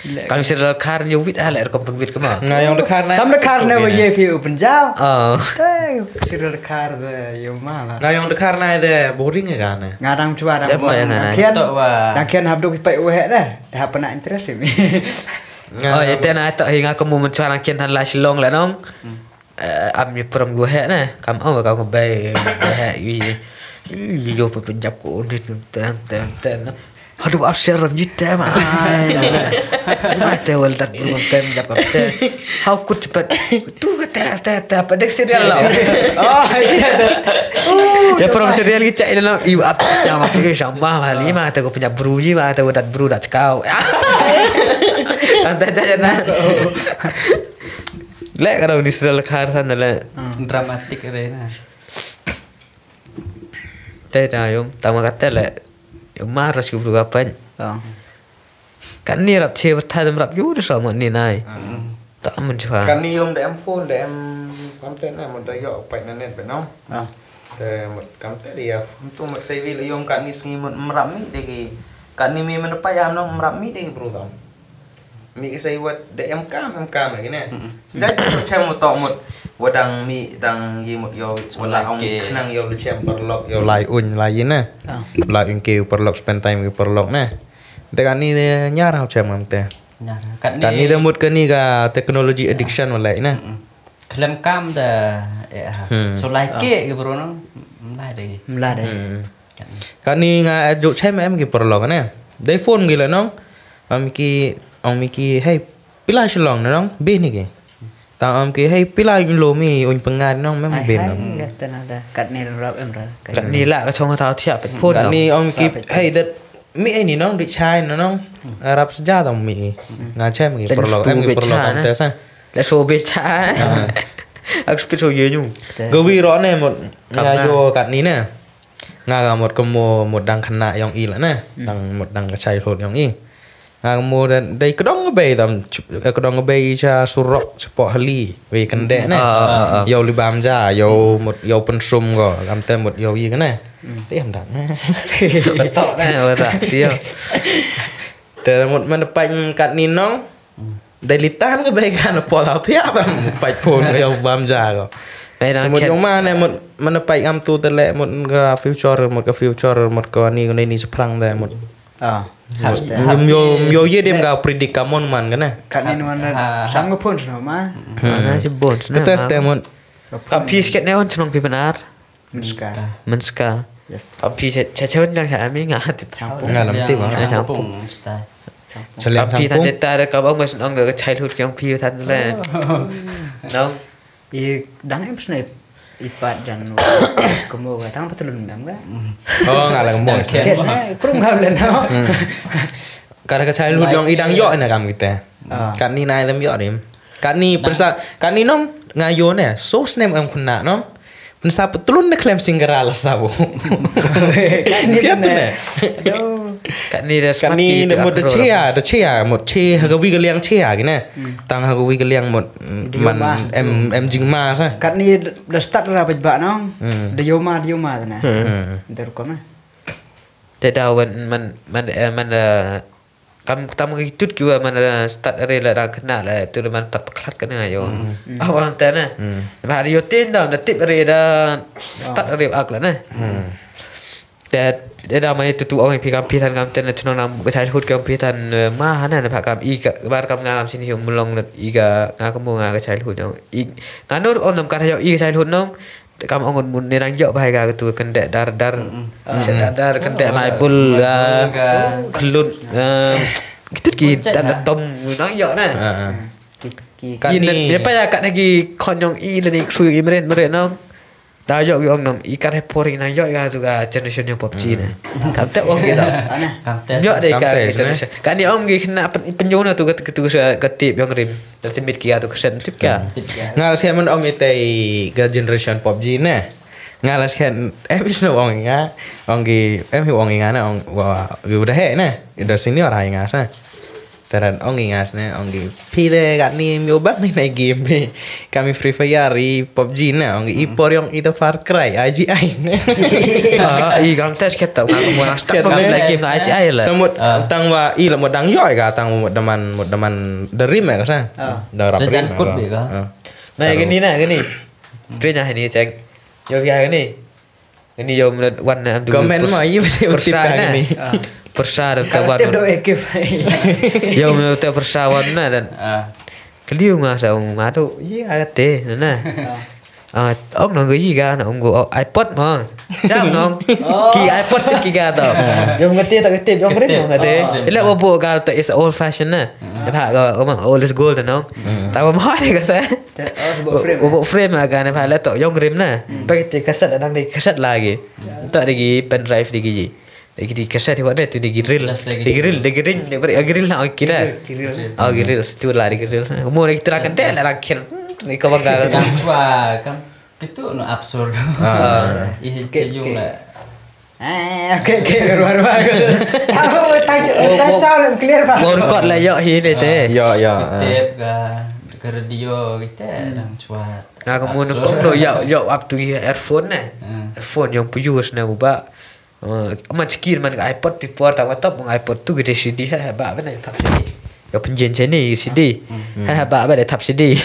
Kam sir la khar nyu wit ah la er kom pun wit kama. Nga yong de khar na. Sam de khar na ye phi u punjao. Ah. Te sir la khar de yo ma la. Nga yong de khar na de boring ya gana. Nga dang chwa dang boring. Dang khian. Dang khian hap du ki pai u he de. Te hap na interest mi. Oh, ye te na to hi nga ko mu mun chwa dang khian than la Shillong la nong. Am yi pram gu heh ne kam au kam gu bai gu heh yi yi yo pe penjap ko undit tem tem tem na. Aduh ap share ram yi tem ai. Mai te wel dat bru tem jap kam te. Hau kut cepet. Tu ke te te te apa dek serial lah. Oh iya. Ya pram serial ki cak ina i ap sama ke sama bali ma te ko penjap bru yi ma te ko dat bru dat kau. Anta aja na. Lek kada uni serial khar san lek. Dramatik re na. Te da yom tama kata lek. Yom maras ku bru kapan. Kan ni rap che berta dem rap yu de sama ni nai. Tak mun chwa. Kan ni yom de em phone de em konten na mun de yo pai na net be no. Te mut kam te dia tu mut sei wi le yom kan ni sngi mut mrap mi de ki kan ni mi men pa ya no mrap mi de ki bru tam. Mi ki sei wat de em kam em kam lagi ne. Jadi chem mut tok mut wadang mi dang yi mut yo wala ong ki khnang yo le chem parlok yo lai un lai yi ne. Lai un ki parlok spend time ki parlok ne. De kan ni de nyar hau chem am te. Kan ni de mut kan ni ka technology addiction wala yi ne. Khlem kam da eh ha. So lai ke ki bro no. Mlai de. Mlai de. Kani nga juk chai ma em ki paralok ne. Dei phone ki la nong. Ong mi ki ong mi ki hei pila Shillong ne nong bi ni ki. Tang ong ki hei pila un lo mi un pengat nong mem bi nong. Kat ni rap em ra. Kat ni la ka chong tau thiap phone. Kat ni ong ki hei dat mi ai ni nong di chai ne nong. Rap seja tang mi. Nga chai ma ki paralok em ki paralok am te sa. Let's go bitch. Ak speed so ye nyu. Gawi ro ne mut nga yo kat ni ne. Nga ga mut kemo mut dang khana yong i la ne. Dang mut dang ka chai hlot yong i. Nga kemo dei kdong bei dam kdong bei cha surok chapoh hali. Wei kende ne. Yo li bam ja yo mut yo pensum go. Kam te mut yo i kene. Te am dang. Betok ne betok. Tio. Te mut man pai kat ni nong. Dei li tan ka bei kan pol hau thiah tam pait phone ka yong bam ja ko. Mut yong ma ne mut mana pait am tu te le mut ka future mut ka future mut ko ni ni ni seprang de mut. Ah. Mut yo yo ye dem ka predict ka mon man ka ne. Kan ni wan sang ka phone no ma. Ka test de mut. Ka pis ket ne on chnong pi benar. Menska. Menska. Yes. Pampi cha cha cha wan dang cha ami nga hati. Champung. Nga lam ti ba. Champung. Pampi tan jeta da ka bang mas nong da childhood yang pi tan le. Nong. I dang em snap. I pat jan kemo ga tang patlun mem ga. Oh nga la kemo. Krum ga le no. Ka da ka childhood yong i dang yo na kam kita. Kan ni nai dem yo dim. Kan ni pensa kan ni nong nga yo ne. So snem em khuna nong. Pensa petlun ne klem singkara la sabo. Siap tu ne. Kat ni da kat ni da mut da chia da chia mut chia ha ka wi ka liang chia gine. Tang ha ka wi ka liang mut man em em jingma sa. Kat ni da start ra paj ba nong. Da yo ma da yo ma na. Da rukom na. Te da wan man man man da Kam tam ki tut ki wa man, eh, start re la dang kena la tu man tat paklat kena yo. Awa te na. Ba ri yo tin da na tip re da start re ak la na. Te te da mani tu tu ong phi kam phi than kam te na chunong nam ka childhood kam phi than, eh, ma hana na pha kam i ka bar kam nga kam sini hi mulong na i ka nga ka mu nga ka childhood nong. I nga nur ong nam ka yo i ka childhood nong. Kam ong mun ne nang yo bai ka tu kan de dar dar. Kan de dar dar kan de mai bul ga. Kelut, eh, gitu ki dan tom nang yo na. Ki, ki, Kat ni. Ne pa ya kat lagi konyong i le ni kru i meren meren nong. Da yo ki ong nam i kat he por i nang yo ya tu ka generation yang pop chi na. Kam te ong ki da. Kam te. Yo de ka generation. Kan ni ong ki kena pen-, penyo na tu ka, tu ka, ka tip yang rim. Dah timit ki ya tu ka sen tip ka. Nga la sian man ong ite ka generation pop chi na. Nga la sian em is no ong nga. Ong ki em hi ong nga na ong wa yu da he na. Yu da senior hai nga sa. Teran ong i ngas ne, ong i phi de kat ni mi ubang ni nai game phi. Kami Free Fire i pop chi na, ong i por yong i to Far Cry, I G I ne. Ah, i kam tes ket tau, ngam mo nang start pop like game na I G I la. Tang mut, tang wa i la mut dang yo ka, tang mut daman, mut daman the rim ka sa. Da rap rim ka. Na gini na, gini. Tri nya ni cheng. Yo ya gini. Ini yo mena wan na am dulu. Komen ma, iya, betul, betul, pyrsa na. Ini. Pyrsa da ta wan. Tip do ekip. Yo mena ta pyrsa wan na dan. Keliu nga sa ong madu. Iya, ada te na. Ah, ong nang gaji ga na ong go, oh, iPod ma. Jam nong. Ki iPod tu ki ga tau. Yo ngati tak tip, yo krim ngati. Ila bobo gal ta is old fashion na. Ila ga ong old is gold nong. Tawa ma ni ka sa. Ubo frame, ubo frame aga ne pha la to yong rim na. Pha kiti kaset, adang di kaset lagi. To digi pen drive digi ji. Digi di kaset hi wa ne tu digi reel. Digi reel, digi reel, digi reel na oi kira. Oh, digi reel tu la digi reel. Mo digi terang kente la rang kir. Ni ko bangga. Kam chwa, kam kitu no absurd. Ih se yung la. Eh, okay, okay, ruah, ruah. Tahu, tak, tak sound clear, Pak. Mau record lah, yok, hi, ni, teh. Yok, yok. Tape ka, ka radio kita, dang cuat. Nga ka mun kong do, yok, yok, waktu i earphone, ne. Earphone yang puyus, ne, buba. Eh, man sekir man ka iPod, ti por, tang top, man iPod tu, kita C D, ha, ha, ba, ba, ne, tap C D. Ka penjin sini, C D. Ha, ha, ba, ba, ne, tap C D.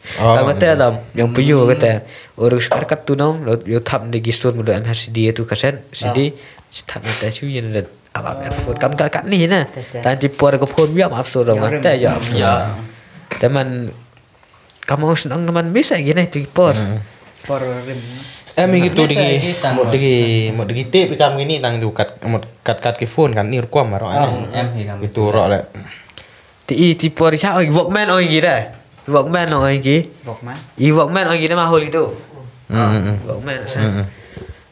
Tang kata tam, yang puyu kata. Orang sekarang kat tu nong, lo, yo tap de gisur mudo M H C D tu kaset, C D, tap mata su yin da, apa, earphone. Kam kat kat ni na. Tang ti por ka phone ya, maaf, so dong mata ya. Teman, kamu senang teman bisa gini tu por. Por rim. Em, gitu digi, mut digi, mut digi tip ikam gini tang tu kat, mut kat kat ki phone kan ni rukom maro. Em, hi kam. Itu rok le. Ti i ti por i cha oi Walkman oi gi da. Walkman oi gi. Walkman. I Walkman oi gi da ma hol itu. Walkman sa.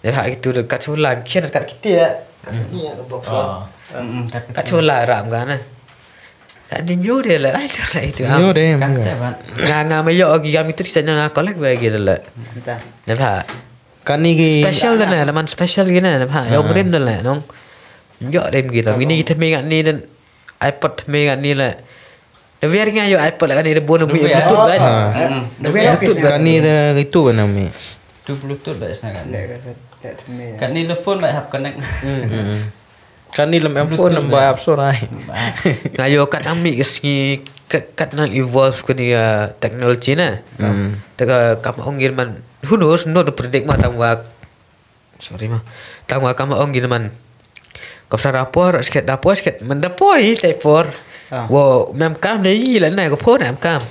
Ya ha itu de kat chola khian kat kiti ya. Kat ni ya box. Kat chola ram ga na. Kat ni nyu de la ai tu la itu. Nyu de. Nga nga ma yo gi gam itu sa nga collect ba gi la. Na ba. Kan ni gi special da na, man special gi na ba. Yo rim da la nong. Yo rim gi da. Ini kita mi kat ni dan iPod me kan ni la. Da wer nga yo iPod la kan ni da bon bi Bluetooth ba. Bluetooth ba. Kan ni da itu ba nami. Tu Bluetooth ba sa kan. Kan ni le phone ba hap connect. Kan ni lem em phone namba app so rai. Nga yo kat nami ke sngi kat nang evolve ke ni technology na. Te ka kam ong man who knows, no to predict ma tang wa. Sorry ma. Tang wa kam ong gin man. Kop sa rapor sket dapor sket man dapor i tai por. Wo mem kam de i la na ko phone em kam.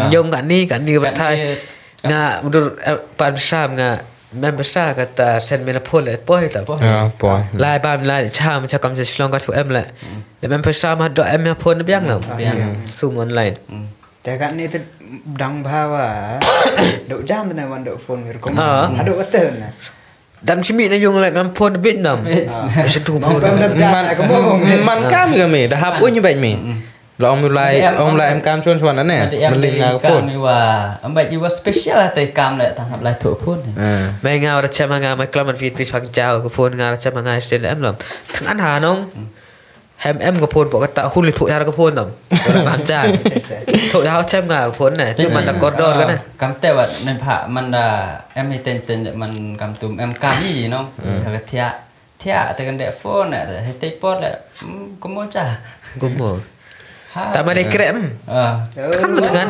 Yong ka ni ka ni ka batai. Nga mudur pan sam nga mem besa kata send me na phone le poi ta. Poi. Lai bam lai cham cha kam se slong ka tu em le. Le mem besa ma do em phone biang na. Sum online. Te kat ni te dang bha wa. Dok jam te na wan dok phone ngir kom. Adok kata na. Dan simi na yung lai mam phone bit nam. Situ man kam kami dah hap uny bai mi. La ong lai ong lai em kam chon chon ne. Meling nga phone. Kami wa am bai wa special te kam le tang hap lai tu phone. Mai nga ora chama nga mai klaman fitris pang jao ko phone nga ora chama nga sel em lam. Tang an ha nong. Hem em ka phone pok kata hul thok yar ka phone tam. Ngam chan. Thok yar chem nga ka phone ne. Tu man da kordor ka ne. Kam te wat ne pha man da em i ten ten man kam tum em kam i no. Ha ka thia. Thiah te kan dei phone te, hei te por le, hmm, kumno cha. Kumno. Ha. Tama dei krem. Ah. Kan betul kan?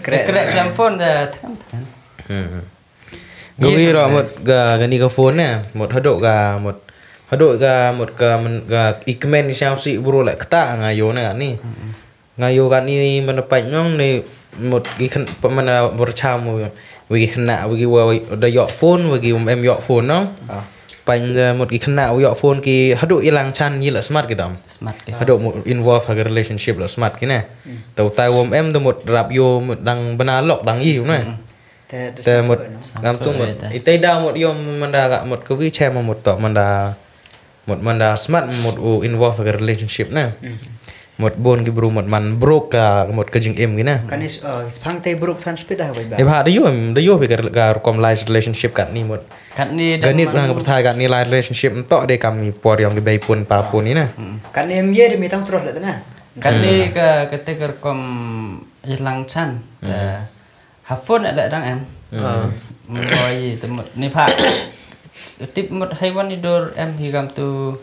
Krek. Krek dalam phone te, kan betul kan. Hmm. Gawi ro mut ga gani ga phone ne, mut hadok ga mut hadok ga mut ga men ga ikmen ni siaw si bro le kata nga yo ne ni. Nga yo kan ni mana pait nong ni mut gi khen mana bercha mu wi gi khna wi gi wa da yok phone wi gi um em yok phone nong. Pait da mut gi khna wi yok phone ki hadu ilang chan yi la smart ki dam. Smart ki. Hadu mut involve ha relationship la smart ki ne. Tau tai um em da mut rap yo mut dang bana lok dang yi ne. Te mut ngam tu mut itai da mut yo manda ga mut ka wi che ma mut to manda mut manda smart mut u involve ka relationship na. Mut bon ki bru mut man bruk ka mut ka jingim gi na. Kan is phang te bruk fan speed ah bai ba. Iba da yo da yo ka ka rukom lai relationship kat ni mut. Kat ni kan ni ka perthai kat ni lai relationship mtok de kam ni por yong ki bai pun pa pun ni na. Kat ni em ye de mi tang terus la na. Kat ni ka ka te ka rukom ilang chan. Ha phone la dang em. Ngoi te mut ni pha. Tip mut hei wan ni dor em hi kam tu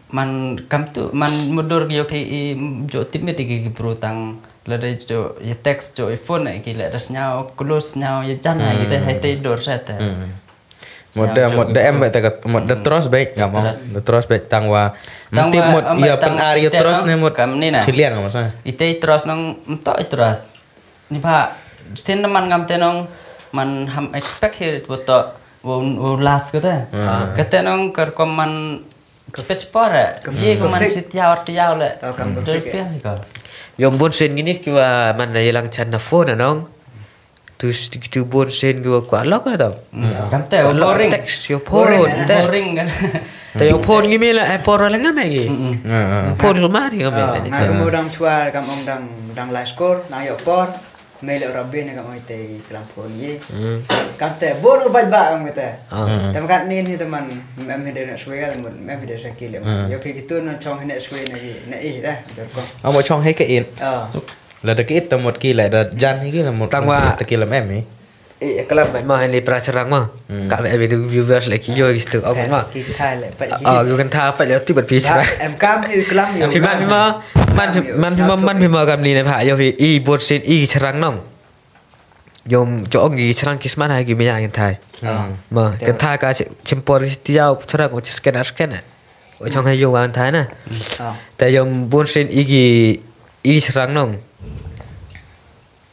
man kam tu man mut dor yo phi i jo tip mit ki ki bru tang la dei jo ye text jo i phone ki la das nyau close nyau ye jan ha ki te hei te dor sa te. Mut da mut da em ba ta ka mut da trust ba ngam da trust ba tang wa. Tang mut ya pen ar ya trust ne mut kam ni na. Chiliang ngam sa. Ite trust nang mto i trust. Ni pha sin man ngam te nong man ham expect hi rit buto wo wo last kate. Kate nong kar kom man expect por eh. Ye ko man si tiaw tiaw le. Dol feel hi ko. Yom bun sin gini kiwa man na yelang chan na phone nong. Tu tu bun sin kiwa kwa lok ka tau. Kam te boring. Text yo phone te. Boring kan. Te yo phone gimi la eh por la ngam eh gi. Phone ko mari ngam eh. Ngai mo dang chua kam ong dang dang lai score nang yo por. Mei le rabbi ne kam oi te kelam phone ye. Kam te bor u baj ba kam te. Te makat ni ni teman mem hide na sui kan mem hide sakile. Yo phi kitu na chong hine sui na ki na ih dah jor ko. Amo chong he ke in. Lada ki it ta mut ki lada jan hi ki la mut tang wa ta ki lam em hi. Eh kelam ma hini pra cherang ma. Ka me abi tu viewers lagi yo gitu. Aw ma. Ki thai le pa. Ah, yo kan tha pa yo ti bat pi cherang. Em kam hi kelam yo. Phi man phi ma man phi man phi ma man phi ma kam ni ne pha yo phi i bot sin i cherang nong. Yom jo ong i cherang kisman ha ki me ya kan thai. Ma kan thai ka chimpor ki tiaw cherang ko scan scan. O chong ha yo kan thai na. Ta yom bot sin i ki i cherang nong.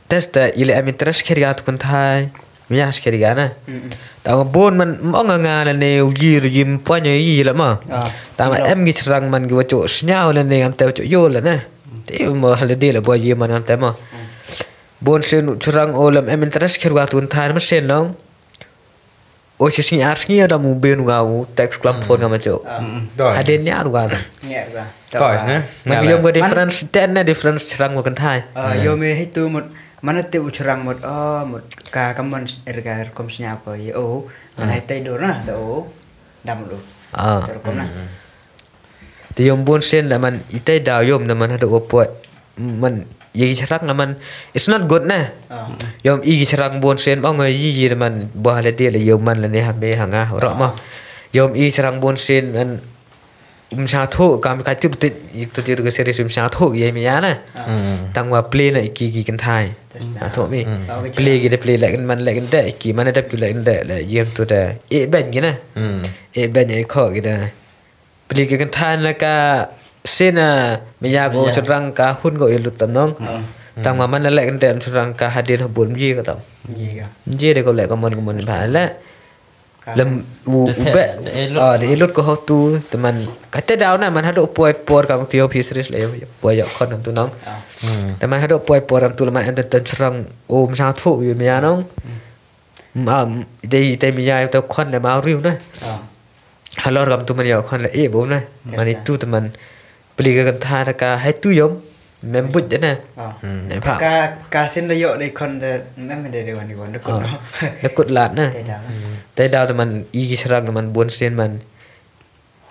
Testa ile am interest kher ga tukun thai. Mia kher ga na. Ta nga bon man mong nga na ne uji ruji mponya yi la ma. Ta nga em gi cherang man gi wacho snyau la ne am te wacho yo la na. Te mo hale de la bo yi man am te ma. Bon sen cherang o lam em interest kher ga tukun thai ma sen nong. O si sngi ar sngi ada mu ben ga u text kelam phone ga macho. Haden ni ar ga da. Ni ar ga. Toys ne. Nang yom ga difference ten ne difference cherang mo kan thai. Yo me hitu mut mana te u cherang mut oh mut ka kaman er ga kom snya ko ye oh mana te dor na te oh dam lu. Ter kom na. Te yom bon sen da man itai da yom da man hada opot. Man ye gi cherang na man it's not good na. Yom i gi cherang bon sen bang ye ye man bo hale de le yom man le ne ha me ha nga ro ma. Yom i cherang bon sen man um sa tho kam ka tu te ik tu tu ke serious um sa tho ye mi ya na. Tang wa play na iki gi kan thai. Sa tho mi. Play gi de play le man le de iki man de ki le de le yem tu de. E ben gi na. E ben e kho gi de. Pli ki kan than la ka sena maya ko cherang ka hun ko ilut tam nong. Tang ma man la lek ndem cherang ka hadin habun ji ka tam. Ji de ko lek ka mon ka mon ba le. Lem u be ah de ilut ko hotu teman kate daw na man hado poi por ka ti office ris le poi yok kon tu nong. Teman hado poi por tu man en ten cherang um sa thu yu maya nong. Ma dei dei mi ya to khon le ma riu na. Halor kam tu man ya khon le e bo na. Man itu teman pli ka kan tha ka hai tu yom mem buj de na. Ne pha. Ka ka sin le yo dei khon de mem de de wan wan de kun no. Le kut lat na. Te da teman i ki serang man bun sin man.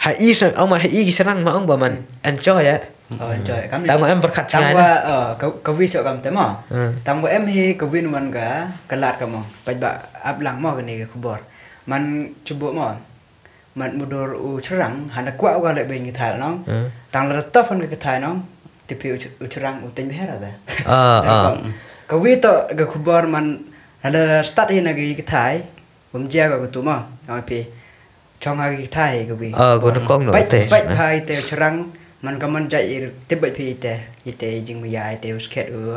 Ha i sa ong ma ha i ki serang ma ong ba man enjoy ya. Oh enjoy kam. Tang wa em berkat tang wa ka wi so kam te mo. Tang wa em hi ka win man ka ka lat ka mo. Paj ba ap lang mo ka ni ka khubor. Man chubu mo. Mat mudur u Shrang, hana kwah u ka leh beiñ kynthai nong. Hmm. Tang la tof han ka kynthai nong. Te phi u Sh-, u Shrang u teng bher ada. Ah, ah. Ka wi to ka khubor man hana start hi na ki kynthai. Um jia ka tu ma. Nong phi. Chong ha ki kynthai ka wi. Ah, ko na kong no. Bait, te, bait na. Phai te u Shrang man ka man jai ir. Te bait phi te. Ite jingmaya ite u skhet u.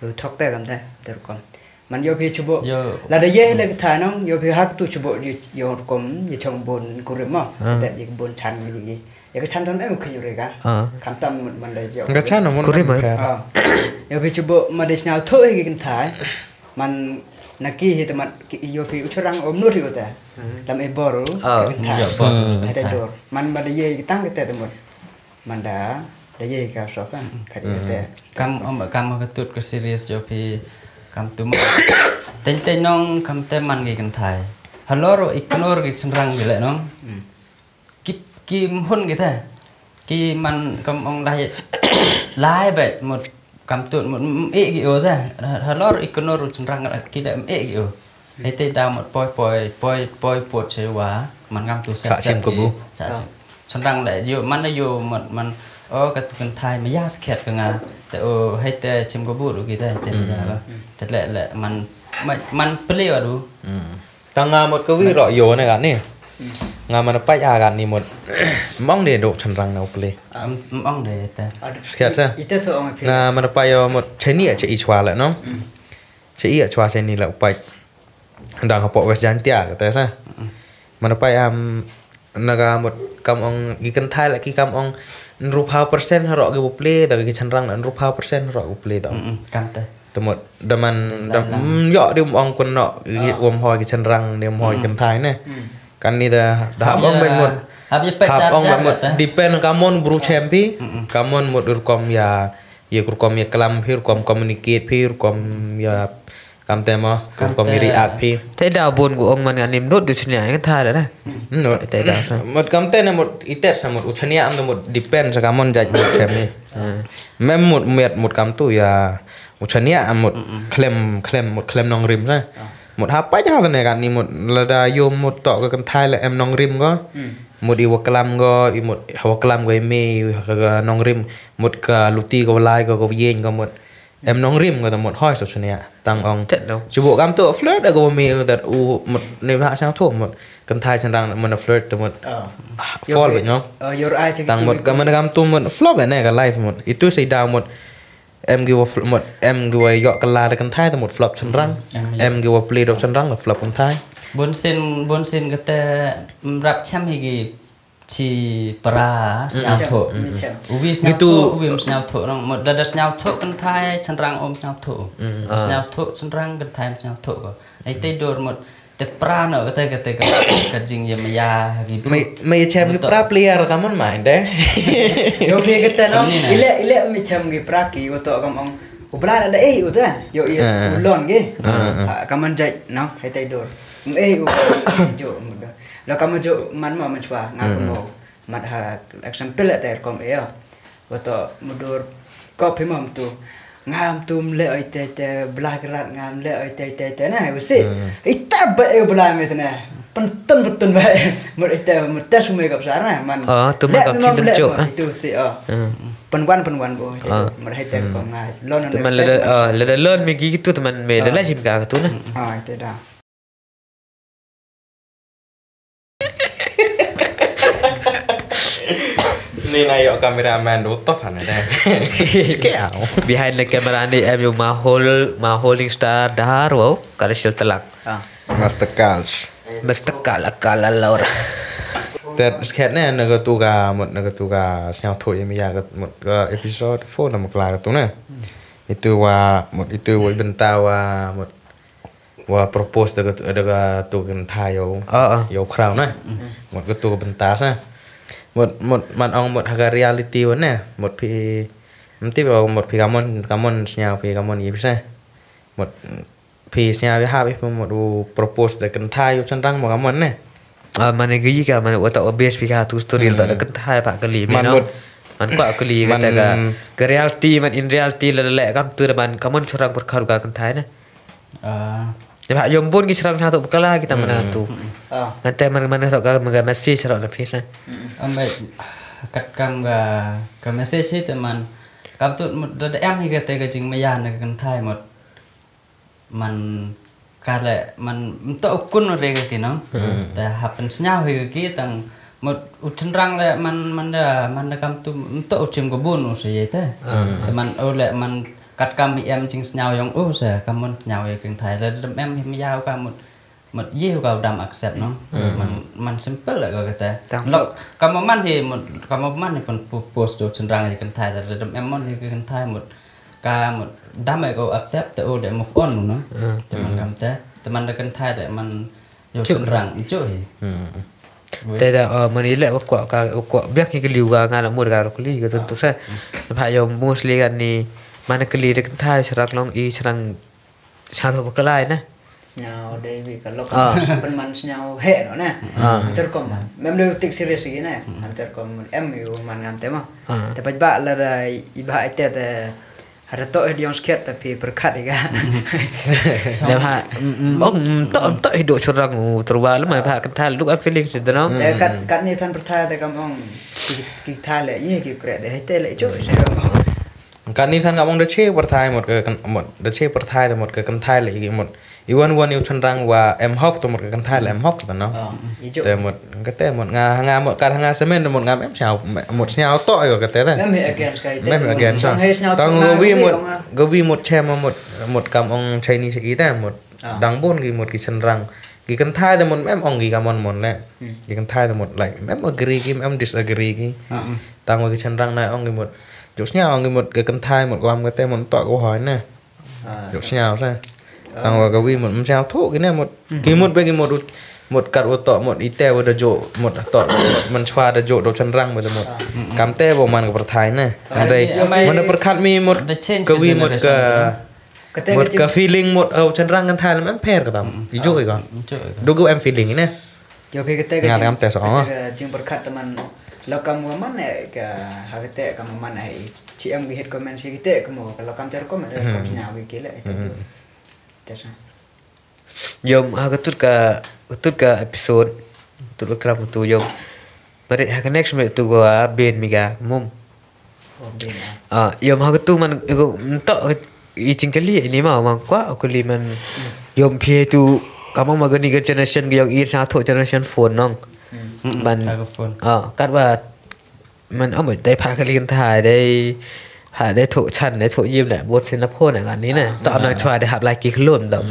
Ru thok te kam te, te rukom. Man yo phi chubo. Yo. Lada ye le kynthai nong, yo phi hak tu chubo yo, yo rukom, yo chong bun kurim mo. Ah. Te ye bun chan mi ye. Ye ka chan ton em khyu re ka. Ah. Kam tam man le yo. Ka chan mon kurim, eh? Ah. Yo phi chubo ma de sñiaw tho ye kynthai. Man na ki he te man ki, yo phi u Shrang om nur yo te. Hmm. Lam e bor. Ah, kynthai. Yo bor. Hmm. He te dor. Man ma de ye tang te te mon. Manda, da ye ka so kan, ka di te. Kam, um, kam ka tut ka serious yo phi, kam tu mo. Teng teng nong, kam te man ki kynthai. Halor ignore ki chynrang ki le nong. Hmm. Ki, ki mhun ki te. Ki man kam ong lai, lai bet mut kam tut mut, mm, e ki o te. Halor ignore chynrang ki le e ki o. Hei te da mut poi, poi, poi, poi, poi, che wa, man ngam tu sep, sep, sep kabu. Cha, cha. Chynrang le, yo, man yo, man, man, o, ka tu kynthai, ma ya skhet ka nga, te, o, hei te, chim kabu ru ki te, te, ma ya, te le, le, man, man, man ple wa du. Hmm. Ta nga mut ka wi ro, yo, ne ka ni. Nga man pa ya ka ni mut. Mong de do chynrang na u ple. Am, mong de te. Skhet sa. Ite so ong ple. Nga man pa yo mut, che ni a che i chwa le, no? Hmm. Che i a chwa che ni le u pa. Dang hapoh West Jaintia kata sa. Mm-mm. Mana pai am naga mut kam ong ki kynthai la ki kam ong nruphaw persen haro ki buple da ki chynrang la nruphaw persen haro ki buple da. Mm-mm, kam te. Te mut da man da, mm, yo di um ong kun no ki um hoi ki chynrang di um hoi kynthai ne. Mm. Kan ni da da hap ong ben mut. Hap ya pet hap ong ben mut depend kamon bru chem phi. Mm-mm. Kamon mut rukom ya, ya rukom ya klam phi, rukom communicate phi, rukom ya Kam te mo, kam te. Kum kum iri ak phi. Te da bun gu ong man nga nim not du chania ing tha da na. Not. Te da sa. Mut kam te na mut iter sa mut u chania am da mut depend sa kamon jait mut chem ni. Ah. Mem mut miat mut kam tu ya u chania am mut khlem, khlem, mut khlem nongrim sa. Ah. Mut hap pa ja ne kan ni mut lada yo mut to ka kynthai la em nongrim go. Hmm. Mut i wa klam go, i mut ha wa klam go i me i ha ka nongrim mut ka luti ka walai go, ka wiyeng go mut. Em nongrim ka ta mut hoi sop chania. Tang ong. Tet no. Chubu kam tu flirt aku mi dat u mut ni ba sang tu mut. Kynthai chynrang mut flirt tu mut. Ah. Fall bit no. Ah, your eye. Tang mut ka mut kam tu mut flop ne ka life mut. Itu si da mut. Em gi wa fl-, mut em gi wa yok kala da kynthai tu mut flop chynrang. Em gi wa play do chynrang da flop kynthai. Bun sin, bun sin kata rap chem hi gi Chi pra sñiawthuh. Uwi sñiawthuh, uwi ym sñiawthuh nong. Mut da da sñiawthuh kynthai chynrang um sñiawthuh. Sñiawthuh chynrang kynthai ym sñiawthuh ko. Ai te dur mut te pra no kata kata ka jing ya maya ha ki. Me me chem ki pra player ka mon mai de. Yo phi kata no. Ile ile me chem ki pra ki ko to kam ong. U bla da da eh u ta. Yo i u lon ki. Ka mon jai no. Hai te dur. Me eh u jo mut da. La ka ma jo man ma man chwa nga ko mo mat ha example te kom e yo. Wato mudur ko phi mam tu ngam tu mle oi te te bla krat ngam le oi te te te na u si. Ita ba e bla me te na. Pen ten pen ten ba mut ite mut tes me kap sar na man. Ah, tu ma kap chin tem chok. Itu si oh. Pen wan pen wan bo. Mut hai te ko nga lon. Teman lada lada lon me gi tu teman me lada him ka tu na. Ah, ite da. Ni na yok cameraman do tof hana da. Behind the camera ni em yung mahol, maholing star dahar wow, kala sil telang. Ah. Master Kalsh. Master Kal, Kal Alor. Tet skhet ne na ka tu ka mut na ka tu ka sñiawthuh ya maya ka mut ka episode four na mukla ka tu ne. Itu wa mut itu wa i bynta wa mut wa propose da ka tu, da ka tu kynthai yow. Yow khraw na. Mut ka tu ka bynta sa. Mut mut man ong mut ha ka reality wa na. Mut phi mti ba mut phi kamon kamon sñiaw phi kamon yi phi sa. Mut phi sñiaw yi hap phi mut u propose da kynthai yow chynrang mo kamon ne. Ah, mane gi ka mane wa ta obvious phi ka tu story ta da kynthai pa kali me no. Man kwa kali ka ta ka ka reality man in reality la le kam tu da man kamon chynrang pur kharu ka kynthai ne. Ah, Te ba ïoh bun ki syrang sha to bakla kita mana tu. Ngan te man man ro ka mega message ro na phi sa. Ambai, kat kam ka ka message hi te man kam tu mut da da em hi ka te ka jingmaya na ka kynthai mut man ka le man mto ukun re ka ki no. Te happen sñiaw hi ka ki tang mut u chynrang le man man da man da kam tu mto u chim ka bun u sa ye te. Te man u le man kat kam hi em jingsñiaw yong u sa kam mon sñiaw ye ka kynthai le da em hi maya ka mut mut ye ka dam accept no. Man man simple la ka kata. Lok kama man hi mut kama man hi pun pu- post tu chynrang hi kynthai da dam em mon hi kynthai mut ka mut dam ai ko accept te o de move on no. Teman kam te teman da kynthai de man yo chynrang ichu hi. Te da man ile wa kwa ka wa kwa biak ni kali wa nga la mur ka kali ka tu tu sa. Ba yo mostly kan ni man kali da kynthai chynrang long i chynrang Sñiaw tho ba klai na. Sñiaw dei wi ka lok. Pynman sñiaw he no na. Antar kom mem dei tik serious gi na. Antar kom em yu man ngam te ma. Te paj ba la da i ba ite te hada to he diong sket ta pi perkat ga. Dem ha ong to to hidu surang u terwa lama ba kental duk am feeling si dano. Te kat kat ni tan pertai te kam ong ki thale ye ki kre de te le chu. Kan ni than ka mong da che pyrthai mut ka mut da che pyrthai da mut ka kynthai le ki mut i wan wan i u chynrang wa em hok to mut ka kynthai le em hok to no. Te mut ka te mut nga nga mut ka nga semen mut nga em sñiaw mut sñiaw to yo ka te da. Mem against ka te. Mem against. Tang go wi mut go wi mut che ma mut mut kam ong Chinese i te mut dang bun ki mut ki chynrang ki kynthai da mut em ong ki ka mon mon le ki kynthai da mut like em agree ki em disagree ki. Tang wa ki chynrang na ong ki mut Jok sñiaw ngi mut ka kynthai mut kwam ka te mut tok ko hoi ne. Jok sñiaw sa. Tang wa ka wi mut msiaw thu ki ne mut ki mut be ki mut mut kat wa tok mut ite wa da jok mut tok mut man chwa da jok do chynrang ba da mut. Kam te bo man ka pyrthai ne. Andai man da pyrkhat mi mut ka wi mut ka mut ka feeling mut au chynrang kynthai lam em pher ka tam. I jok i ka. Do go em feeling ne. Yo phi kete ka jing- kete ka jingpyrkhat teman lokam wa man eh ka ha kete ka man eh chi em ki hit comment si kete ka mo ka lokam jar comment eh ka sñiaw ki kile eh. Te sa. Yom ha ka tut ka tut ka episode tut ka kram tu yom. Mari ha ka next me tu go a ben mi ga mum. Ah, yom ha ka tu man ego nto i jingkylli ni ma man kwah kylli man yom phi tu kamang ma gani ka generation ka yong i sa tho generation phone nong. Man ah kat ba man am dai pha kylli kan tha dai ha dai tho chan dai tho yim dai bot sin na phone kan ni na. To am nang chwa dai hap lai ki khlon dam.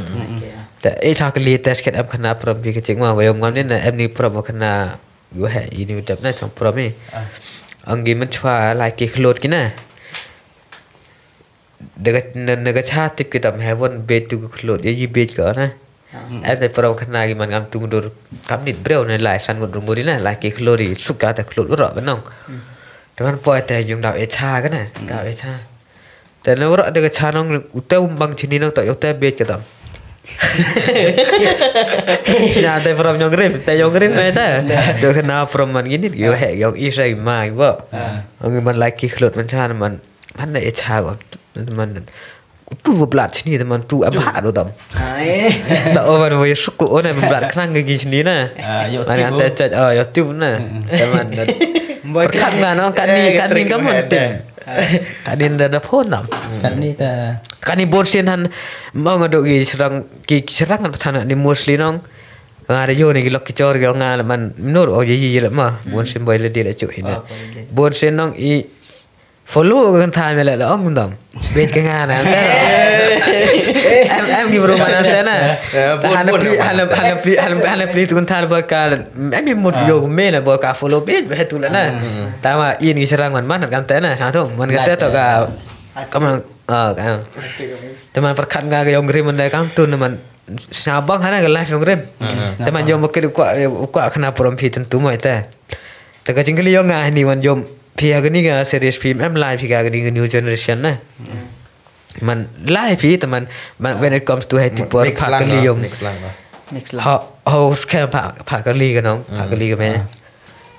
Ta e cha kylli test ket am khana prom bi ka jing ma wa yom ngam ni na em ni prom khana Gu he ini udah na chong prom eh. Ang gi man chwa lai ki khlot ki na. Daga na ga cha tip ki tam he won bet tu khlot ye yi bet ko na. Em te prom khana gi man ngam tu dur kam nit breu ne lai san ngut rungu di na lai ki khlot di suka ta khlot ro ba nong. Te man poi te yung dau e cha ka na. Dau e cha. Te na wara de ka cha nong u te um bang chini nong to yo te bet ka tam. Na te from yong rim te yong rim na ta. To ka na from man gini yo he yong i sai mai bo. Ang man like ki khlot man cha man man na e cha go. Man tu bo blat chini te man tu am ha do tam. Ta o man wo suk ko na blat khnang gi chini na. Man te cha o yo tu na. Te man. Kan na no kan ni kan ni ka man te. Ka din da da phone nam. Kan ni ta. Kan ni bor sin han mong ado ki serang ki serang kan pathan ni mostly nong. Nga da yo ni ki lok ki chor ki nga man nur o ye ye ma. Bor sin boy le di le chu hina. Bor sin nong i follow kan tha me le ong dam. Bet ka nga na. Em em ki bro man ta na. Hana pli hana hana pli hana hana pli tu kan tha boy ka em mut yo me na boy ka follow bet be tu la na. Tama in ki serang man man kan ta na. Sa tu man kan ta to ka. Kam nang ah ka. Teman perkat nga ka yong rim man kam tu na man snabang hana ka life yong rim. Teman yong bakit kwa kwa khana prom phi tentu mai ta. Ta ka jingkali yong nga ni man yong phi ha gani ka serious phi em life phi ka gani ka new generation na. Man life phi teman man when it comes to hai ti por pha kali yong. Next lang. Next lang. How how scam pha pha kali ka nong pha kali ka me.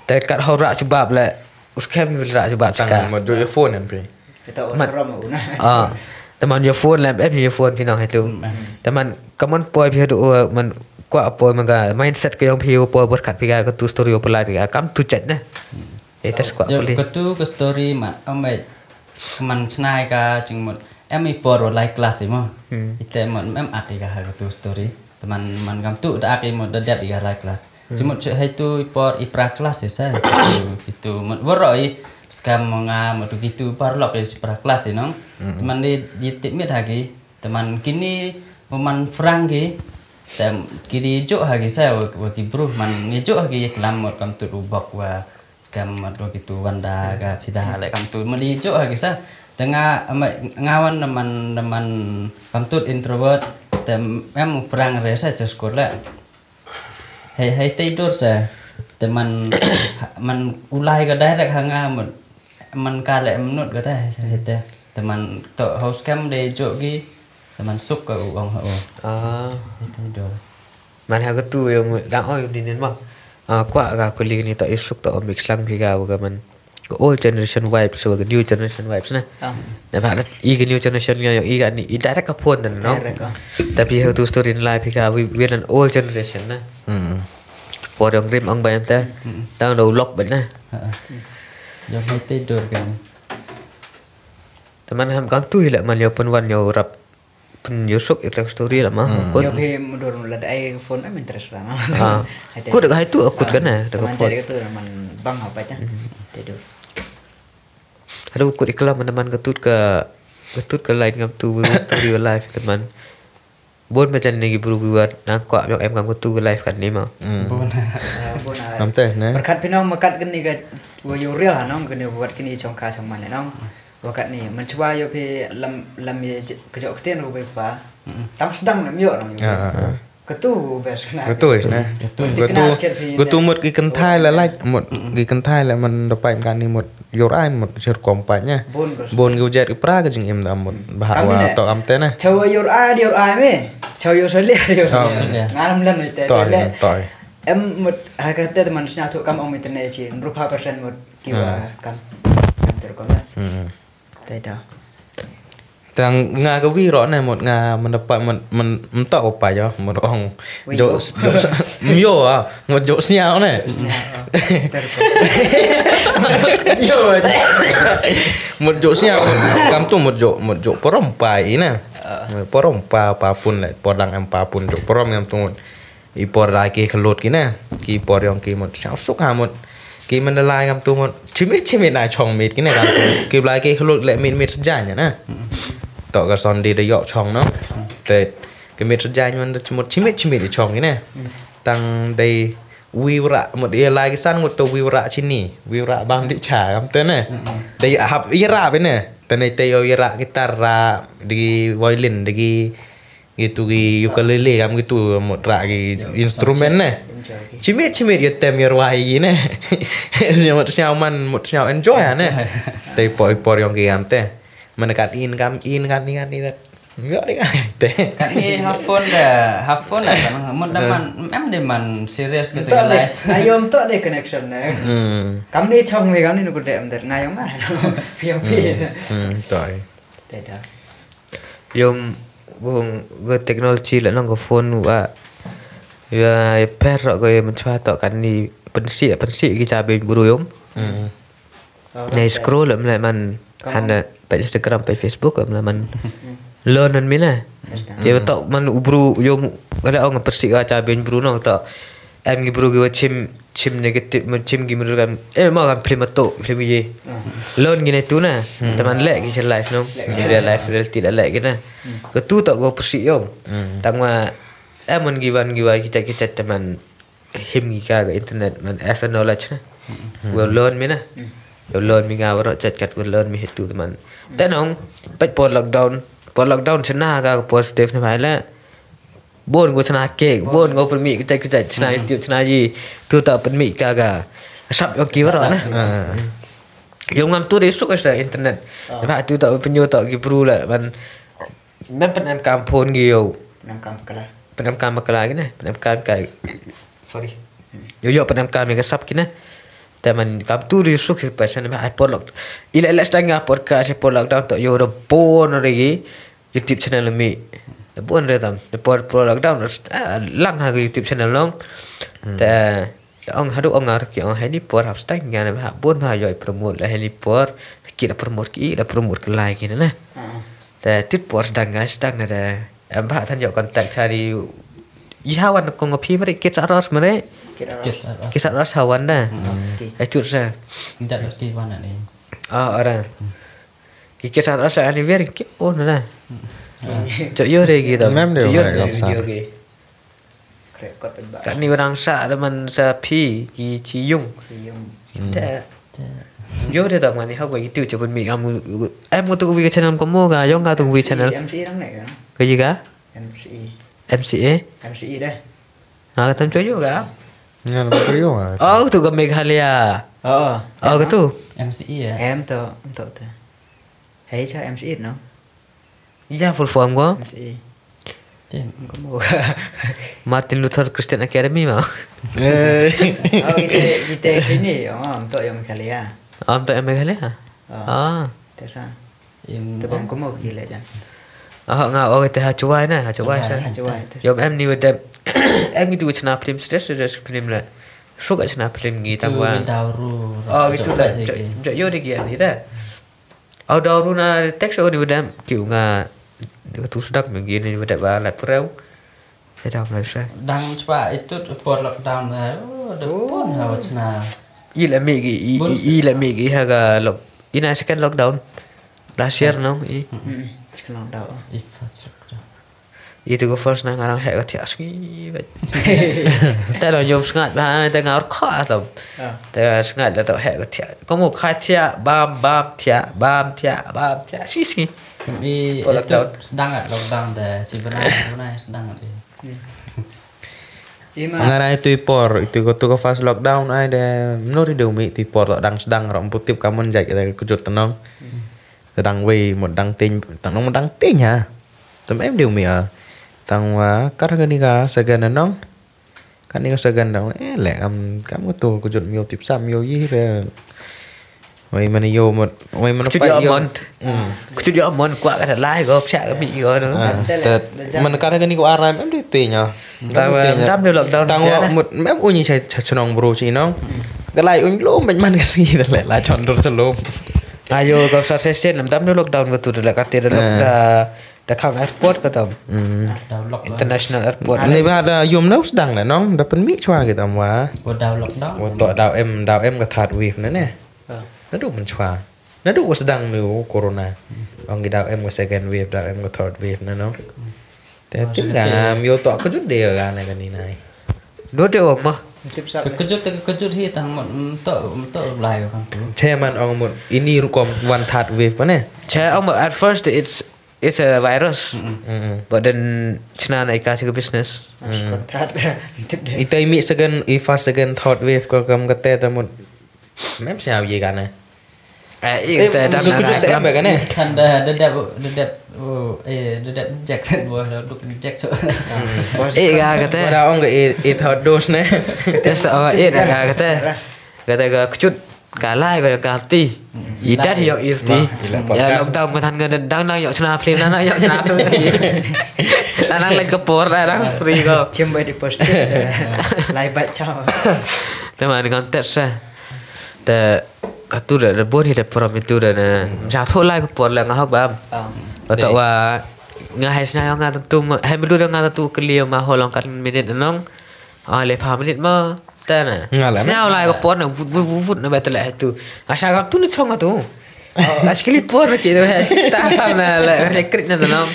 Ta kat how ra chubab le. Us khem hi ra chubab chika. Tang mo jo yo phone an pi. Kita o sarom una. Ah. Teman yo phone lam em yo phone pi nong hai tu. Teman Ka mon poi phi haduh, uh, man kwah poi man ka mindset ka yong phi, poi bor kat phi ka, katu story u pynlai phi ka kam tu chet ne. Ita skwah puli. Katu ka story man, amai man chnai ka jingmut. Em i por lai class i mo. Ite mut em ak i ka ha katu story. Teman man kam tu da ak i mut da dep i ka lai class. Jingmut cheh hai tu i por i pra class i sa. Itu mut waro i skam nga mut kitu parlok i pra class i nong. Teman di di tip mit hagi. Teman kini man Frank ki. Tem kini jok hagi sa wa ki bru man ni jok hagi klam mut kam tu ubok wa skam mut wa kitu wanda ka pida le kam tu mut di jok hagi sa. Tenga ngawan man man kam tu introvert. Tem em Frank re sa ches kor le. Hei hei te dur sa. Teman man ulai ka direct hanga mut man ka le mnut kata hete. Teman to house cam de jok gi. Teman suk ka u ong ho. Ah. Hete do. Man ha katu yong dang oi ni nen ma. Ah, kwah ka kuli ni to isuk to mix lang phi ka ka man. Ka old generation vibes wa ka new generation vibes na. Na ba i ka new generation nga yong i ka ni i direct ka phone dan no. Tapi ha tu story ni lai phi ka we we an old generation na. Por yong rim ong ba ente. Dang do lock ba na. Yong hete dur ka ni. Teman ham kam tu hi la man yo pynwan yo rap pynjosok ita ka story la ma. Yo phi mudur la da ai phone am interest la na. Kut da hai tu kut kan na da ka phone. Jadi tu man bang apa ta. Te do. Hadu kut iklam man man ka tut ka ka tut ka line kam tu story live teman. Bon macam ni ki bru ki wat nang kwak yong em kam ka tu ka live kan ni ma. Bon. Kam teh ne. Berkat phi nong mekat kini ka wa yo real ha nong kini wat kini chong ka chong man nong. Wakat ni mencuba yo phi lam lam ye kejok ktien rubai pa. Tang sedang nam yo nong yo. Ketu bes kena. Betul is ne. Ketu mut ki kentai la laj mut ki kentai la man dapai kan ni mut yor ai mut sir kompat nya. Bon ki ujar ipra ke jing im da mut bahawa to am te ne. Chawa yor ai yor ai me. Chawa yor sele yor sele. Ngalam lam ite. Toi toi. Em mut ha ka te man sna tu kam ong mi te ne chi rupa persen mut. Kiwa kam kam ter ko na. Te da. Tang nga ka wi ro ne mut nga mendapat men men mentok apa ya mut ong jo jo myo ah mut jo snya ne. Mut jo snya kam tu mut jo mut jo porom pai ne. Porom pa pa pun le podang em pa pun jo porom ngam tu mut. I por da ki khlut ki ne ki por yong ki mut sha suk ha mut ki man da lai kam tu mut chimit chimit na chong mit ki ne kam tu ki blai ki khlut le mit mit sejanya na. To ka son di da yok chong no. Te ki mit sejanya man da mut chimit chimit i chong ki ne. Tang dei wi wra mut i lai ki san mut to wi wra chini wi wra bam di cha kam te ne. Dei hap i ra be ne. Te ne te yo i ra gitar ra di violin di gitu ki ukulele kam gitu mut ra ki instrumen ne. Chimit chimit ya tem ya rwai ne. Mut sñiaw man mut sñiaw enjoy ne. Te por por yong ki kam te. Man kat in kam in kat ni kat ni kat. Enggak deh kan te. Kat ni ha phone da ha phone da kan mut da man em de man serious gitu life. Ayom to de connection ne. Kam ni chong me kam ni nu ku de em de ngayong ma. Piang pi. To. Te da. Yom go go technology la nong go phone wa ya per ro go ya menchwa to kan ni pensi pensi ki cha ben bru yom. Na scroll am la man hana pa Instagram pa Facebook am la man lon an mina. Ya to man u bru yom ada ong pensi ka cha ben bru nong to. Em ki bru ki wa chim chim negative mun chim ki mun kan eh ma kan film to film ye. Lon ki ne tu na. Teman lek ki life no. Ki real life reality la lek ki na. Ke tu tak go pusi yom. Tang ma em mun ki wan ki wa ki chat ki chat teman him ki ka internet man as a knowledge na. Wa lon mi na. Wa lon mi nga wa chat kat wa lon mi hitu teman. Tenong pet po lockdown po lockdown sena ka positive na bai la. Bon go chna cake bon go permi kecai kecai chna YouTube chna ji tu ta permi ka ga sap yo ki wara na. Yo ngam tu de suk sa internet. Ba tu ta penyo ta ki bru la ban. Mem pen em kam phone gi yo. Nam kam kala. Pen em kam kala gi na pen em kam kai. Sorry. Yo yo pen em kam ka sap ki na. Te man kam tu de suk ki pa chna ba ai por lok. Ila ila sedang ga podcast por lockdown to yo do bon re gi. YouTube channel mi. Da bun re tam. Da por, por lockdown, ah, lang ha ka YouTube channel long. Te, da ong haduh ong ngar ki ong ha ini por hap stang nga ne ba bun ba ïoh promote la ha ini por. Ki la promote ki, la promote ki lai ki ne na. Te, tut por sdang nga sdang na da. Em ba than ïoh contact ha ri. Ïa wan ko ngo phi mari kit sa ros mari. Kit sa ros. Kit sa ros ha wan da. Ai tut sa. Jat ros ki wan ni. Ah, ora. Ki kit sa ros ani ver ki oh na. Jo yo re ki da. Mem de jo yo wa re lop sa. Video ki. Kre kot pynbah. Ka ni orang sa da man sa phi ki chi yung. Chi yung. Te. Jo de da man ni ha ko itu chapun mi am. Em ko tu wi channel ko mo ga yong ga tu wi channel. M C E rang ne ka? Ka ji ga? M C E. M C A? M C E deh. Ha ka tam cho yo ga? Nga la bakri yo ga. Oh tu ka Meghalaya. Oh. Oh ka tu. M C E ya. M to, M to te. Hei cha M C E no. Ya full form ko. M C E. Tin. Ko mo. Martin Luther Christian Academy ma. Eh. Oh kita kita sini. Oh M to yang Meghalaya. Oh M to yang Meghalaya. Ah. Te sa. Im te bang kumo ki le jan. Ah nga oh te ha chuai na ha chuai sa. Ha chuai. Yom em ni wedem. Em ni tu chna film stres stres film le. Suk chna film ngi tang wa. Daw ru. Oh gitu da. Jo yo de ki ani da. Oh daw ru na text oh ni wedem ki nga. Tu sudak ngi ni wedem ba la preu. Sedap lah sa. Dang chwa itu por lockdown da. Oh, da pun ha chna. I la mi gi i i la mi gi ha ga lock. Ina second lockdown. Last year no i. Second lockdown. I first lockdown. Itu ko first na ngarang hek ka thiak sngi. Ta lo yom sngat ba ta ngar kha atom. Ta sngat la to hek ka thiak. Ko mo kha thiak bam bam thiak bam thiak bam thiak sngi sngi. I itu sedang lockdown da ci bana bana sedang. Nga rai tu i por itu ko tu ko first lockdown ai de mno ri de umi tu i por dang sdang ro mpu tip ka mon jai kita kujut tenong. Tang wei mut dang tin tang nong dang tin ha. Tem em de umi a. Tang wa kar ga ni ka sagan nong. Kan ni ka sagan dang eh le kam kam ko tu kujut mio tip sam mio yi re. Wei mana yo mut wei mana pa yo. Kujut yo mon kwa ka lai go psa ka mi go no. Mana kar ga ni ko aram em de tin ya. Tam tam de lockdown. Tang wa mut em unyi cha cha chnong bro chi nong. Ka lai un lo men man ka sngi da le la chon dur chalom. Ayo ko sa se sen tam de lockdown ko tu da ka te da lock da da khang airport ka tam. International airport. Ani ba da yum nau sdang le nong da pen mi chwa ki tam wa. Ko da lockdown. Wa to da em da em ka third wave na ne. Na du men chwa. Na du wa sdang ni u corona. Ong ki da em ka second wave da em ka third wave na no. Te tin ga mi u to ka jut de ga na ka ni nai. Do de wa ma. Kejut te kejut hi tang mut mto mto lai ka tu. Chairman ong mut ini rukom one third wave pa ne. Cha ong at first it's it's a virus. But then chna na ika chi business. Ita imi second i first second third wave ko kam ka te ta mut. Mem sia ye ka ne. Eh, eh, ta dam na ka ne. Kan da da da da da eh da da injected bo da duk inject so. Eh ga ka te. Bara ong ga eh eh third dose ne. Test ong eh da ga ka te. Ga te ga kchut ka lai ga ka ti. I dat yo if ti. Ya lockdown ma than ga dang dang yo chna film na yo chna film. Dang dang lai ka por dang free go. Chim bai di positive. Lai bai chao. Te ma ni kan test sa. Te katu da da bun hi da prom itu da na. Sa tho lai ka por la nga hok bam. Ba to wa nga hai sna nga tu hai bdu da nga tu kli ma ho long kan minit nong. Ah le pha minit ma ta na. Sna lai ka por na vut vut vut vut na ba ta la tu. Nga sa kam tu ni chong tu. Ka skli por ki tu hai. Ta tam na la ka krit na nong.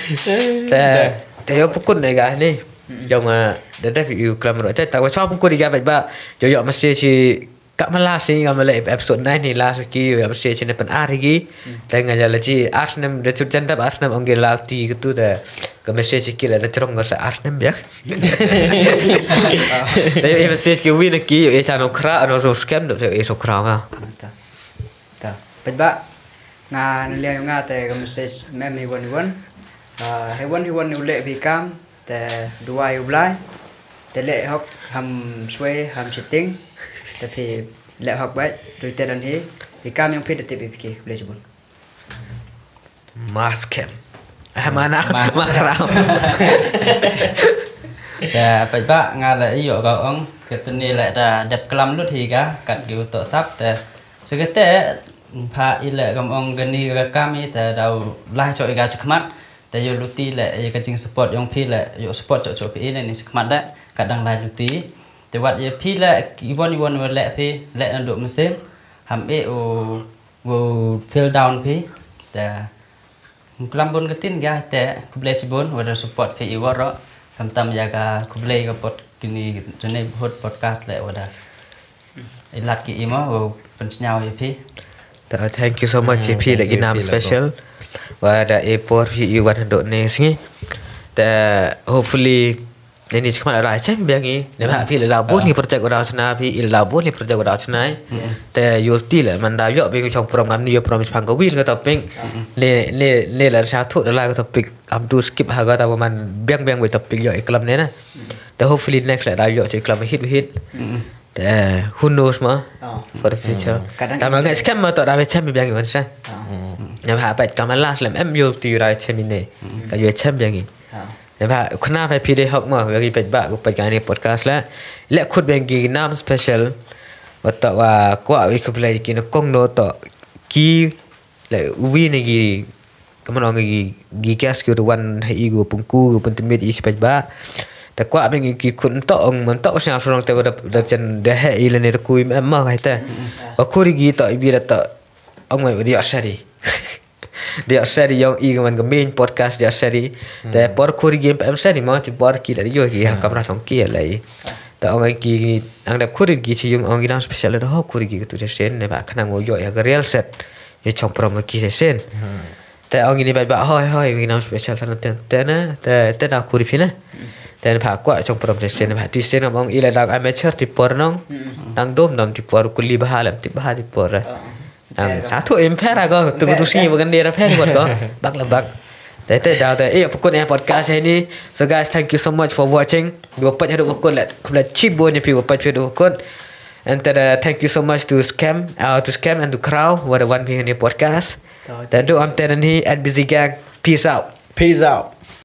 Ta ta yo pukun na ga ni. Jong da da yu klam ro. Ta ta wa sa pukun ga ba ba. Yo yo mesti si Ka ma last ni ka ma la episode nine ni last ki ya mesti sini pen ar gi. Tang nga la chi Arsenal de chu jan dap Arsenal ong gi la ti gitu de. Ka mesti ki la de trong ga sa Arsenal ya. Tapi mesti ki win ki e cha no kra no so scam de e so kra nga. Ta. Ta. Pet ba. Nga na liang nga te ka message mem hi wan hi wan. Ah, hi wan hi wan u leh phi kam te duwai u Blai. Te leh hok ham swai ham chiting. Te phi leh hok bai tu te dan hi. Phi kam yang phi te tip phi ki bleh chibun. Mask kem. Mana ma kram. Te pat ba nga la ïoh ka ong ka teni la da dep klam lut hi ka kat ki u tok sap te sukete pha i le kam ong kani ka kam i te dau lai chok i ka chakmat te ïoh luti le i ka jing support yong phi le ïoh support chok chok phi i ne ni chakmat le ka dang lai luti te wat i phi le i won i won le phi le na duk musim ham i u u feel down phi te Klam bun ka tin ga te khublei chibun wada support phi i waro kam tam ya ka khublei ka pot kini jene hot podcast le wada ilat ki imo wa pensnyaw ya phi. Thank you so much ya phi lagi nam special wada e por phi i wan hado ne sngi. Te hopefully Ini chi khmat la chem biang i ne ba phi la bun ni project udah chna phi i la bun ni project udah chna. Te yul ti la man da yok biang chong prom ngam ni yok prom chpang ka wil ka topic. Ne ne ne la sa thu da la ka topic am tu skip ha ga ta man biang biang wei topic yok i klam ne na. Te hopefully next la da yok chi klam hit hit. Te who knows ma for the future. Ta ma ngai scam ma to da wei chem biang i man sa. Ne ba pat ka ma last lem em yul ti da chem ne. Ka yok chem biang i. Ba khna ba phi dei hok mo ba ki peit ba ku peit ka ni podcast la. Le khut beng ki nam special. Ba to wa kwah wi khublei ki na kong no to ki le wi ni ki kamano ki ki gas ki wan ha i gu pungku gu pun temit i si peit ba. Ta kwah beng ki khut to ong man to sna surong te da chen de he i le ne ku im em ma ka te. Wa khuri gi to i bi da to ong mai dio sari. Dia seri yong i man ka main podcast dia seri. Te por khuri gi em seri ma ti por ki da yo ki ha kamra song ki lai. Ta ong ki ang da khuri gi si yung ong ginam special da ho khuri gi tu sen ne ba khana ngo yo ya ka real set. Ye chong prom ki sen. Te ong ni ba ba hoi hoi ginam special ta te te na te te na khuri phi na. Te ba kwa chong prom sen ba tu sen ong i la dang amateur ti por nong. Dang dom dom ti por kuli ba halam ti ba ti por. Ang satu em pher ago tu tu si bukan dia pher buat ko. Bak la bak. Te te da te eh pukun eh podcast ini. So guys, thank you so much for watching. Dua pat hadu pukun let kubla chip bo ni pi dua pat hadu pukun. And te thank you so much to Scam, uh, to Scam and to Crow what a one being in podcast. Te do am te ni at busy gang. Peace out. Peace out.